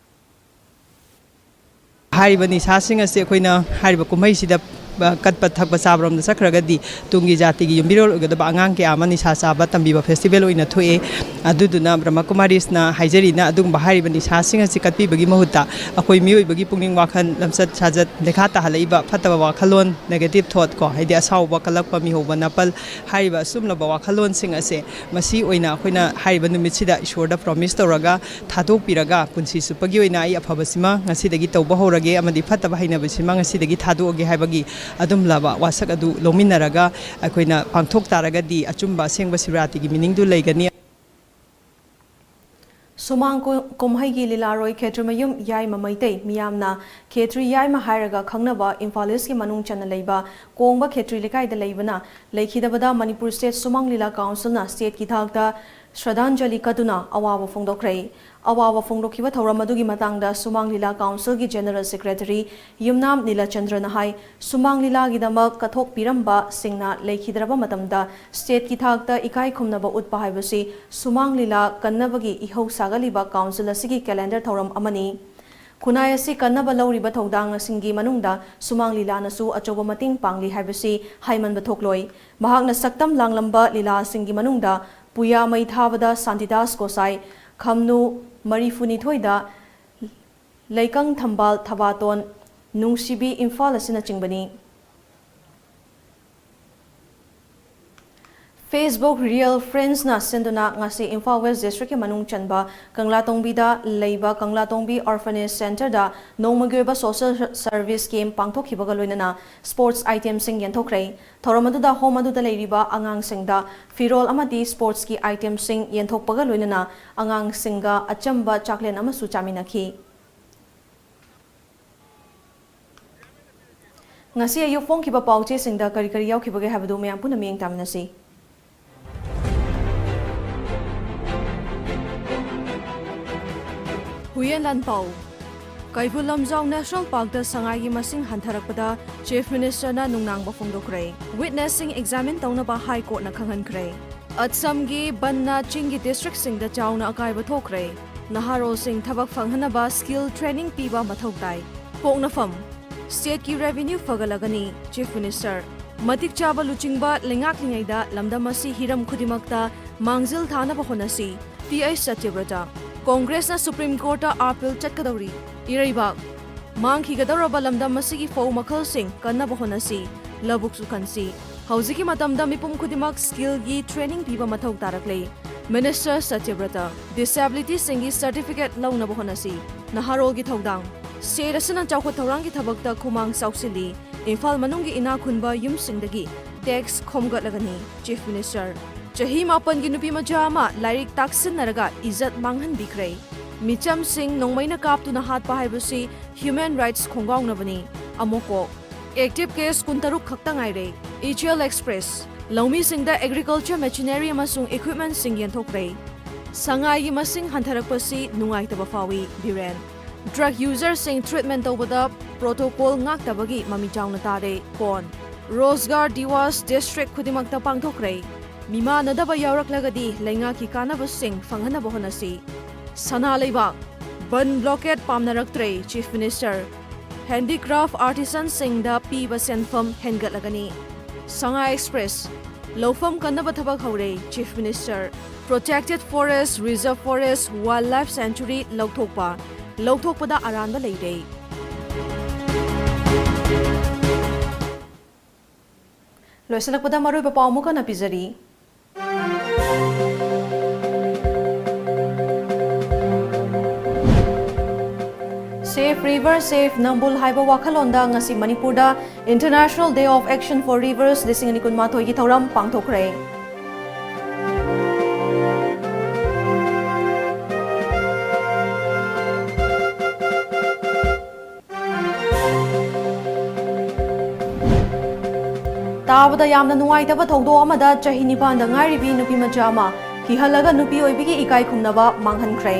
ꯍꯥꯏꯔꯤꯕ ꯅꯤꯁꯥꯁꯤꯡ ꯑꯁꯤ ꯑꯩꯈꯣꯏꯅ ꯍꯥꯏꯔꯤꯕ ꯀꯨꯝꯍꯩꯁꯤꯗ ꯀꯠꯄ ꯊꯛꯄ ꯆꯥꯕꯔꯣꯝꯗ ꯆꯠꯈ꯭ꯔꯒꯗꯤ ꯇꯨꯡꯒꯤ ꯖꯥꯇꯤꯒꯤ ꯌꯨꯝꯕꯤꯔꯣꯜ ꯑꯣꯏꯒꯗꯕ ꯑꯉꯥꯡ ꯀꯌꯥ ꯑꯃ ꯅꯤꯁꯥ ꯆꯥꯕ ꯇꯝꯕꯤꯕ ꯐꯦꯁꯇꯤꯚꯦꯜ ꯑꯣꯏꯅ ꯊꯣꯛꯑꯦ꯫ ꯑꯗꯨꯗꯨꯅ ꯕ꯭ꯔꯍꯃ ꯀꯨꯃꯥꯔꯤꯁꯅ ꯍꯥꯏꯖꯔꯤꯅ ꯑꯗꯨꯒꯨꯝꯕ ꯍꯥꯏꯔꯤꯕ ꯅꯤꯁꯥꯁꯤꯡ ꯑꯁꯤ ꯀꯠꯄꯤꯕꯒꯤ ꯃꯍꯨꯠꯇ ꯑꯩꯈꯣꯏ ꯃꯤꯑꯣꯏꯕꯒꯤ ꯄꯨꯛꯅꯤꯡ ꯋꯥꯈꯜ ꯂꯝꯆꯠ ꯁꯥꯖꯠ ꯂꯩꯈꯥ ꯇꯥꯍꯜꯂꯛꯏꯕ ꯐꯠꯇꯕ ꯋꯥꯈꯜꯂꯣꯟ, negative thought ꯀꯣ, ꯍꯥꯏꯗꯤ ꯑꯁꯥꯎꯕ, ꯀꯜꯂꯛꯄ, ꯃꯤꯍꯧꯕ, ꯅꯥꯄꯜ ꯍꯥꯏꯔꯤꯕ ꯑꯁꯨꯝꯂꯕ ꯋꯥꯈꯜꯂꯣꯟꯁꯤꯡ ꯑꯁꯦ ꯃꯁꯤ ꯑꯣꯏꯅ ꯑꯩꯈꯣꯏꯅ ꯍꯥꯏꯔꯤꯕ ꯅꯨꯃꯤꯠꯁꯤꯗ ꯏꯁꯣꯔꯗ ꯄ꯭ꯔꯣꯃꯤꯁ ꯇꯧꯔꯒ ꯊꯥꯗꯣꯛꯄꯤꯔꯒ ꯄꯨꯟꯁꯤ ꯆꯨꯞꯄꯒꯤ ꯑꯣꯏꯅ ꯑꯩ ꯑꯐꯕꯁꯤꯃ ꯉꯁꯤꯗꯒꯤ ꯇꯧꯕ ꯍꯧꯔꯒꯦ ꯑꯃꯗꯤ ꯐꯠꯇꯕ ꯍꯩꯅꯕꯤꯁꯤꯃ ꯉꯁꯤꯗꯒꯤ ꯊꯥꯗꯣꯛꯑꯒꯦ ꯍꯥꯏꯕꯒꯤ ꯑꯗꯨꯝꯂꯕ ꯋꯥꯁꯛ ꯑꯗꯨ ꯂꯧꯃꯤꯟꯅꯔꯒ ꯑꯩꯈꯣꯏꯅ ꯄꯥꯡꯊꯣꯛ ꯇꯥꯔꯒꯗꯤ ꯑꯆꯨꯝꯕ ꯑꯁꯦꯡꯕ ꯁꯤꯕꯔꯥꯇꯤꯒꯤ ꯃꯤꯅꯤꯡꯗꯨ ꯂꯩꯒꯅꯤ꯫ ꯁꯨꯃꯥꯡ ꯀꯨ- ꯀꯨꯝꯍꯩꯒꯤ ꯂꯤꯂꯥꯔꯣꯏ ꯈꯦꯇ꯭ꯔꯤꯃꯌꯨꯝ ꯌꯥꯏꯃ ꯃꯩꯇꯩ, ꯃꯤꯌꯥꯝꯅ ꯈꯦꯇ꯭ꯔꯤ ꯌꯥꯏꯃ ꯍꯥꯏꯔꯒ ꯈꯪꯅꯕ ꯏꯝꯐꯥꯜ ꯏꯁꯀꯤ ꯃꯅꯨꯡ ꯆꯟꯅ ꯂꯩꯕ ꯀꯣꯡꯕ ꯈꯦꯇ꯭ꯔꯤ ꯂꯩꯀꯥꯏꯗ ꯂꯩꯕꯅ ꯂꯩꯈꯤꯗꯕꯗ ꯃꯅꯤꯄꯨꯔ ꯁ꯭ꯇꯦꯠ ꯁꯨꯃꯥꯡ ꯂꯤꯂꯥ ꯀꯥꯎꯟꯁꯤꯜꯅ ꯁ꯭ꯇꯦꯠꯀꯤ ꯊꯥꯛꯇ ꯁ꯭ꯔꯗꯥꯟꯖꯂꯤ ꯀꯠꯇꯨꯅ ꯑꯋꯥꯕ ꯐꯣꯡꯗꯣꯛꯈ꯭ꯔꯦ꯫ ꯑꯋꯥꯕ ꯐꯣꯡꯗꯣꯛꯈꯤꯕ ꯊꯧꯔꯝ ꯑꯗꯨꯒꯤ ꯃꯇꯥꯡꯗ ꯁꯨꯃꯥꯡ ꯂꯤꯂꯥ ꯀꯥꯎꯟꯁꯤꯜꯒꯤ ꯖꯦꯅꯔꯦꯜ ꯁꯦꯀ꯭ꯔꯦꯇꯔꯤ ꯌꯨꯝꯅꯥꯝ ꯅꯤꯂꯆꯟꯗ꯭ꯔꯅ ꯍꯥꯏ, ꯁꯨꯃꯥꯡ ꯂꯤꯂꯥꯒꯤꯗꯃꯛ ꯀꯠꯊꯣꯛꯄꯤꯔꯝꯕꯁꯤꯡꯅ ꯂꯩꯈꯤꯗ꯭ꯔꯕ ꯃꯇꯝꯗ ꯁ꯭ꯇꯦꯠꯀꯤ ꯊꯥꯛꯇ ꯏꯀꯥꯏ ꯈꯨꯝꯅꯕ ꯎꯠꯄ ꯍꯥꯏꯕꯁꯤ ꯁꯨꯃꯥꯡ ꯂꯤꯂꯥ ꯀꯟꯅꯕꯒꯤ ꯏꯍꯧ ꯁꯥꯒꯠꯂꯤꯕ ꯀꯥꯎꯟꯁꯤꯜ ꯑꯁꯤꯒꯤ ꯀꯦꯂꯦꯟꯗꯔ ꯊꯧꯔꯝ ꯑꯃꯅꯤ꯫ ꯈꯨꯟꯅꯥꯏ ꯑꯁꯤ ꯀꯟꯅꯕ ꯂꯧꯔꯤꯕ ꯊꯧꯗꯥꯡꯁꯤꯡꯒꯤ ꯃꯅꯨꯡꯗ ꯁꯨꯃꯥꯡ ꯂꯤꯂꯥꯅꯁꯨ ꯑꯆꯧꯕ ꯃꯇꯦꯡ ꯄꯥꯡꯂꯤ ꯍꯥꯏꯕꯁꯤ ꯍꯥꯏꯃꯟꯕ ꯊꯣꯛꯂꯣꯏ꯫ ꯃꯍꯥꯛꯅ ꯁꯛꯇꯝ ꯂꯥꯡꯂꯝꯕ ꯂꯤꯂꯥꯁꯤꯡꯒꯤ ꯃꯅꯨꯡꯗ ꯄꯨꯌꯥ ꯃꯩ ꯊꯥꯕꯗ ꯁꯥꯟꯇꯤꯗꯥꯁ ꯒꯣꯁꯥꯏ, ꯈꯝꯅꯨ ꯃꯔꯤꯐꯨꯅꯤꯊꯣꯏꯗ ꯂꯩꯀꯪ ꯊꯝꯕꯥꯜ ꯊꯕꯥꯇꯣꯟ, ꯅꯨꯡꯁꯤꯕꯤ ꯏꯝꯐꯥꯜ ꯑꯁꯤꯅꯆꯤꯡꯕꯅꯤ꯫ Facebook Real Friends ꯅ ꯁꯤꯟꯗꯨꯅ ꯉꯁꯤ ꯏꯝꯐꯥꯜ West District ꯀꯤ ꯃꯅꯨꯡ ꯆꯟꯕ ꯀꯪꯂꯥꯇꯣꯡꯕꯤꯗ ꯂꯩꯕ ꯀꯪꯂꯥꯇꯣꯡꯕꯤ Orphanage Center ꯗ ꯅꯣꯡꯃꯒꯤ ꯑꯣꯏꯕ social service camp ꯄꯥꯡꯊꯣꯛꯈꯤꯕꯒ ꯂꯣꯏꯅꯅ sports item ꯁꯤꯡ ꯌꯦꯟꯊꯣꯛꯈ꯭ꯔꯦ꯫ ꯊꯧꯔꯝ ꯑꯗꯨꯗ home ꯑꯗꯨꯗ ꯂꯩꯔꯤꯕ ꯑꯉꯥꯡꯁꯤꯡꯗ ꯐꯤꯔꯣꯜ ꯑꯃꯗꯤ sports ꯀꯤ item ꯁꯤꯡ ꯌꯦꯟꯊꯣꯛꯄꯒ ꯂꯣꯏꯅꯅ ꯑꯉꯥꯡꯁꯤꯡꯒ ꯑꯆꯝꯕ ꯆꯥꯛꯂꯦꯟ ꯑꯃꯁꯨ ꯆꯥꯃꯤꯟꯅꯈꯤ꯫ ꯉꯁꯤ ꯑꯌꯨꯛ ꯐꯣꯡꯈꯤꯕ ꯄꯥꯎꯆꯦꯁꯤꯡꯗ ꯀꯔꯤ ꯀꯔꯤ ꯌꯥꯎꯈꯤꯕꯒꯦ ꯍꯥꯏꯕꯗꯨ ꯃꯌꯥꯝ ꯄꯨꯟꯅ ꯃꯤꯠꯌꯦꯡ ꯇꯥꯃꯤꯟꯅꯁꯤ꯫ ꯍꯨꯏꯌꯦꯟ ꯂꯥꯟꯄꯥꯎ꯫ ꯀꯩꯕꯨꯜ ꯂꯝꯖꯥꯎ National Park ꯇ ꯁꯉꯥꯏꯒꯤ ꯃꯁꯤꯡ ꯍꯟꯊꯔꯛꯄꯗ Chief Minister ꯅ ꯅꯨꯡꯅꯥꯡꯕ ꯐꯣꯡꯗꯣꯛꯈ꯭ꯔꯦ꯫ Witness ꯁꯤꯡ examine ꯇꯧꯅꯕ High Court ꯅ ꯈꯪꯍꯟꯈ꯭ꯔꯦ꯫ ꯑꯁꯥꯝꯒꯤ ꯕꯟꯅ ꯆꯤꯡꯒꯤ district ꯁꯤꯡꯗ ꯆꯥꯎꯅ ꯑꯀꯥꯏꯕ ꯊꯣꯛꯈ꯭ꯔꯦ꯫ ꯅꯍꯥꯔꯣꯜꯁꯤꯡ ꯊꯕꯛ ꯐꯪꯍꯟꯅꯕ skill training ꯄꯤꯕ ꯃꯊꯧ ꯇꯥꯏ꯫ ꯄꯣꯛꯅꯐꯝ꯫ State ꯀꯤ revenue ꯐꯒꯠꯂꯒꯅꯤ, Chief Minister꯫ ꯃꯇꯤꯛ ꯆꯥꯕ ꯂꯨꯆꯤꯡꯕ ꯂꯩꯉꯥꯛꯂꯤꯉꯩꯗ ꯂꯝꯗꯝ ꯑꯁꯤ ꯍꯤꯔꯝ ꯈꯨꯗꯤꯡꯃꯛꯇ ꯃꯥꯡꯖꯤꯜ ꯊꯥꯅꯕ ꯍꯣꯠꯅꯁꯤ, ꯇꯤ ꯑꯩꯆ ꯁꯇ꯭ꯌꯕ꯭ꯔꯇ꯫ Congress ꯅ Supreme Court ꯇ appeal ꯆꯠꯀꯗꯧꯔꯤ꯫ ꯏꯔꯩꯕꯥꯛ꯫ ꯃꯥꯡꯈꯤꯒꯗꯧꯔꯕ ꯂꯝꯗꯝ ꯑꯁꯤꯒꯤ ꯐꯧ ꯃꯈꯜꯁꯤꯡ ꯀꯟꯅꯕ ꯍꯣꯠꯅꯁꯤ, ꯂꯧꯕꯨꯛꯁꯨ ꯀꯟꯁꯤ꯫ ꯍꯧꯖꯤꯛꯀꯤ ꯃꯇꯝꯗ ꯃꯤꯄꯨꯝ ꯈꯨꯗꯤꯡꯃꯛ skill ꯒꯤ training ꯄꯤꯕ ꯃꯊꯧ ꯇꯥꯔꯛꯂꯦ꯫ Minister ꯁꯇ꯭ꯌꯕ꯭ꯔꯇ꯫ Disability ꯁꯤꯡꯒꯤ certificate ꯂꯧꯅꯕ ꯍꯣꯠꯅꯁꯤ꯫ ꯅꯍꯥꯔꯣꯜꯒꯤ ꯊꯧꯗꯥꯡ꯫ State ꯑꯁꯤꯅ ꯆꯥꯎꯈꯠ ꯊꯧꯔꯥꯡꯒꯤ ꯊꯕꯛꯇ ꯈꯨꯃꯥꯡ ꯆꯥꯎꯁꯤꯜꯂꯤ꯫ ꯏꯝꯐꯥꯜ ꯃꯅꯨꯡꯒꯤ ꯏꯅꯥꯛ ꯈꯨꯟꯕ ꯌꯨꯝꯁꯤꯡꯗꯒꯤ tax ꯈꯣꯝꯒꯠꯂꯒꯅꯤ, Chief Minister꯫ ꯆꯍꯤ ꯃꯥꯄꯟꯒꯤ ꯅꯨꯄꯤ ꯃꯆꯥ ꯑꯃ ꯂꯥꯏꯔꯤꯛ ꯇꯥꯛꯁꯤꯟꯅꯔꯒ ꯏꯖꯠ ꯃꯥꯡꯍꯟꯕꯤꯈ꯭ꯔꯦ꯫ ꯃꯤꯆꯝꯁꯤꯡ ꯅꯣꯡꯃꯩꯅ ꯀꯥꯞꯇꯨꯅ ꯍꯥꯠꯄ ꯍꯥꯏꯕꯁꯤ human rights ꯈꯣꯡꯒꯥꯎꯅꯕꯅꯤ, ꯑꯃꯣꯀꯣꯛ꯫ Active case ꯀꯨꯟꯇꯔꯨꯛ ꯈꯛꯇ ꯉꯥꯏꯔꯦ꯫ ꯏꯆꯦꯜ Express꯫ ꯂꯧꯃꯤꯁꯤꯡꯗ agriculture machinery ꯑꯃꯁꯨꯡ equipment ꯁꯤꯡ ꯌꯦꯟꯊꯣꯛꯈ꯭ꯔꯦ꯫ ꯁꯉꯥꯏꯒꯤ ꯃꯁꯤꯡ ꯍꯟꯊꯔꯛꯄꯁꯤ ꯅꯨꯡꯉꯥꯏꯇꯕ ꯐꯥꯎꯏ, ꯕꯤꯔꯦꯟ꯫ Drug user ꯁꯤꯡ treatment ꯇꯧꯕꯗ protocol ꯉꯥꯛꯇꯕꯒꯤ ꯃꯃꯤ ꯆꯥꯎꯅ ꯇꯥꯔꯦ, ꯄꯣꯟ꯫ Rozgar Diwas district ꯈꯨꯗꯤꯡꯃꯛꯇ ꯄꯥꯡꯊꯣꯛꯈ꯭ꯔꯦ꯫ ꯃꯤꯃꯥꯟꯅꯗꯕ ꯌꯥꯎꯔꯛꯂꯒꯗꯤ ꯂꯩꯉꯥꯛꯀꯤ ꯀꯥꯟꯅꯕꯁꯤꯡ ꯐꯪꯍꯟꯅꯕ ꯍꯣꯠꯅꯁꯤ꯫ ꯁꯅꯥ ꯂꯩꯕꯥꯛ꯫ ꯕꯟ ꯕ꯭ꯂꯣꯀꯦꯠ ꯄꯥꯝꯅꯔꯛꯇ꯭ꯔꯦ, Chief Minister꯫ Handicraft artisanꯁꯤꯡꯗ ꯄꯤꯕ ꯁꯦꯟꯐꯝ ꯍꯦꯟꯒꯠꯂꯒꯅꯤ꯫ Sangai Express, ꯂꯧꯐꯝ ꯀꯟꯅꯕ ꯊꯕꯛ ꯍꯧꯔꯦ, Chief Minister꯫ Protected Forest, Reserve Forest, Wildlife Sanctuary ꯂꯧꯊꯣꯛꯄ, ꯂꯧꯊꯣꯛꯄꯗ ꯑꯔꯥꯟꯕ ꯂꯩꯔꯦ꯫ ꯂꯣꯏꯁꯤꯜꯂꯛꯄꯗ ꯃꯔꯨꯑꯣꯏꯕ ꯄꯥꯎ ꯑꯃꯨꯛ ꯍꯟꯅ ꯄꯤꯖꯔꯤ꯫ Save River, Save Nambul ꯍꯥꯏꯕ ꯋꯥꯈꯜꯂꯣꯟꯗ ꯉꯁꯤ ꯃꯅꯤꯄꯨꯔꯗ International Day of Action for Rivers ꯂꯤꯁꯤꯡ ꯑꯅꯤ ꯀꯨꯟꯃꯥꯊꯣꯏꯒꯤ ꯊꯧꯔꯝ ꯄꯥꯡꯊꯣꯛꯈ꯭ꯔꯦ꯫ ꯇꯥꯕꯗ ꯌꯥꯝꯅ ꯅꯨꯡꯉꯥꯏꯇꯕ ꯊꯧꯗꯣꯛ ꯑꯃꯗ ꯆꯍꯤ ꯅꯤꯄꯥꯟꯗ ꯉꯥꯏꯔꯤꯕꯤ ꯅꯨꯄꯤꯃꯆꯥ ꯑꯃ ꯀꯤꯍꯜꯂꯒ ꯅꯨꯄꯤ ꯑꯣꯏꯕꯤꯒꯤ ꯏꯀꯥꯏ ꯈꯨꯝꯅꯕ ꯃꯥꯡꯍꯟꯈ꯭ꯔꯦ꯫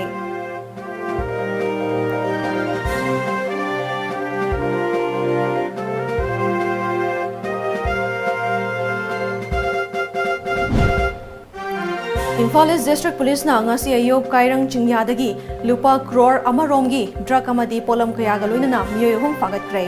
ꯏꯝꯐꯥꯜ ꯏꯁ ꯗꯤꯁꯇ꯭ꯔꯤꯛ ꯄꯨꯂꯤꯁꯅ ꯉꯁꯤ ꯑꯌꯨꯛ ꯀꯥꯏꯔꯪ ꯆꯤꯡꯌꯥꯗꯒꯤ ꯂꯨꯄꯥ ꯀ꯭ꯔꯣꯔ ꯑꯃꯔꯣꯝꯒꯤ ꯗ꯭ꯔꯒ ꯑꯃꯗꯤ ꯄꯣꯠꯂꯝ ꯀꯌꯥꯒ ꯂꯣꯏꯅꯅ ꯃꯤꯑꯣꯏ ꯑꯍꯨꯝ ꯐꯥꯒꯠꯈ꯭ꯔꯦ꯫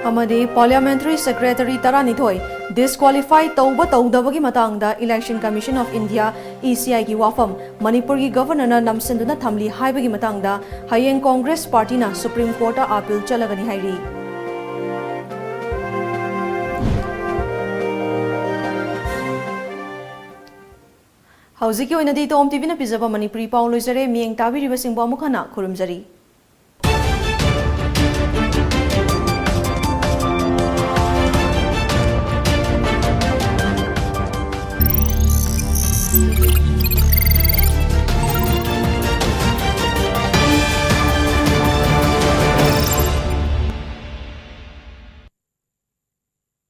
ꯑꯃꯗꯤ Parliamentary Secretary ꯇꯔꯥꯅꯤꯊꯣꯏ disqualify ꯇꯧꯕ ꯇꯧꯗꯕꯒꯤ ꯃꯇꯥꯡꯗ Election Commission of India, E C I ꯒꯤ ꯋꯥꯐꯝ ꯃꯅꯤꯄꯨꯔꯒꯤ Governorꯅ ꯅꯝꯁꯤꯟꯗꯨꯅ ꯊꯝꯂꯤ ꯍꯥꯏꯕꯒꯤ ꯃꯇꯥꯡꯗ ꯍꯌꯦꯡ Congress Partyꯅ Supreme Courtꯇ appeal ꯆꯠꯂꯒꯅꯤ ꯍꯥꯏꯔꯤ꯫ ꯍꯧꯖꯤꯛꯀꯤ ꯑꯣꯏꯅꯗꯤ ꯇꯣꯝ ꯇꯤꯚꯤꯅ ꯄꯤꯖꯕ ꯃꯅꯤꯄꯨꯔꯤ ꯄꯥꯎ ꯂꯣꯏꯖꯔꯦ꯫ ꯃꯤꯠꯌꯦꯡ ꯇꯥꯕꯤꯔꯤꯕꯁꯤꯡꯕꯨ ꯑꯃꯨꯛ ꯍꯟꯅ ꯈꯨꯔꯨꯝꯖꯔꯤ꯫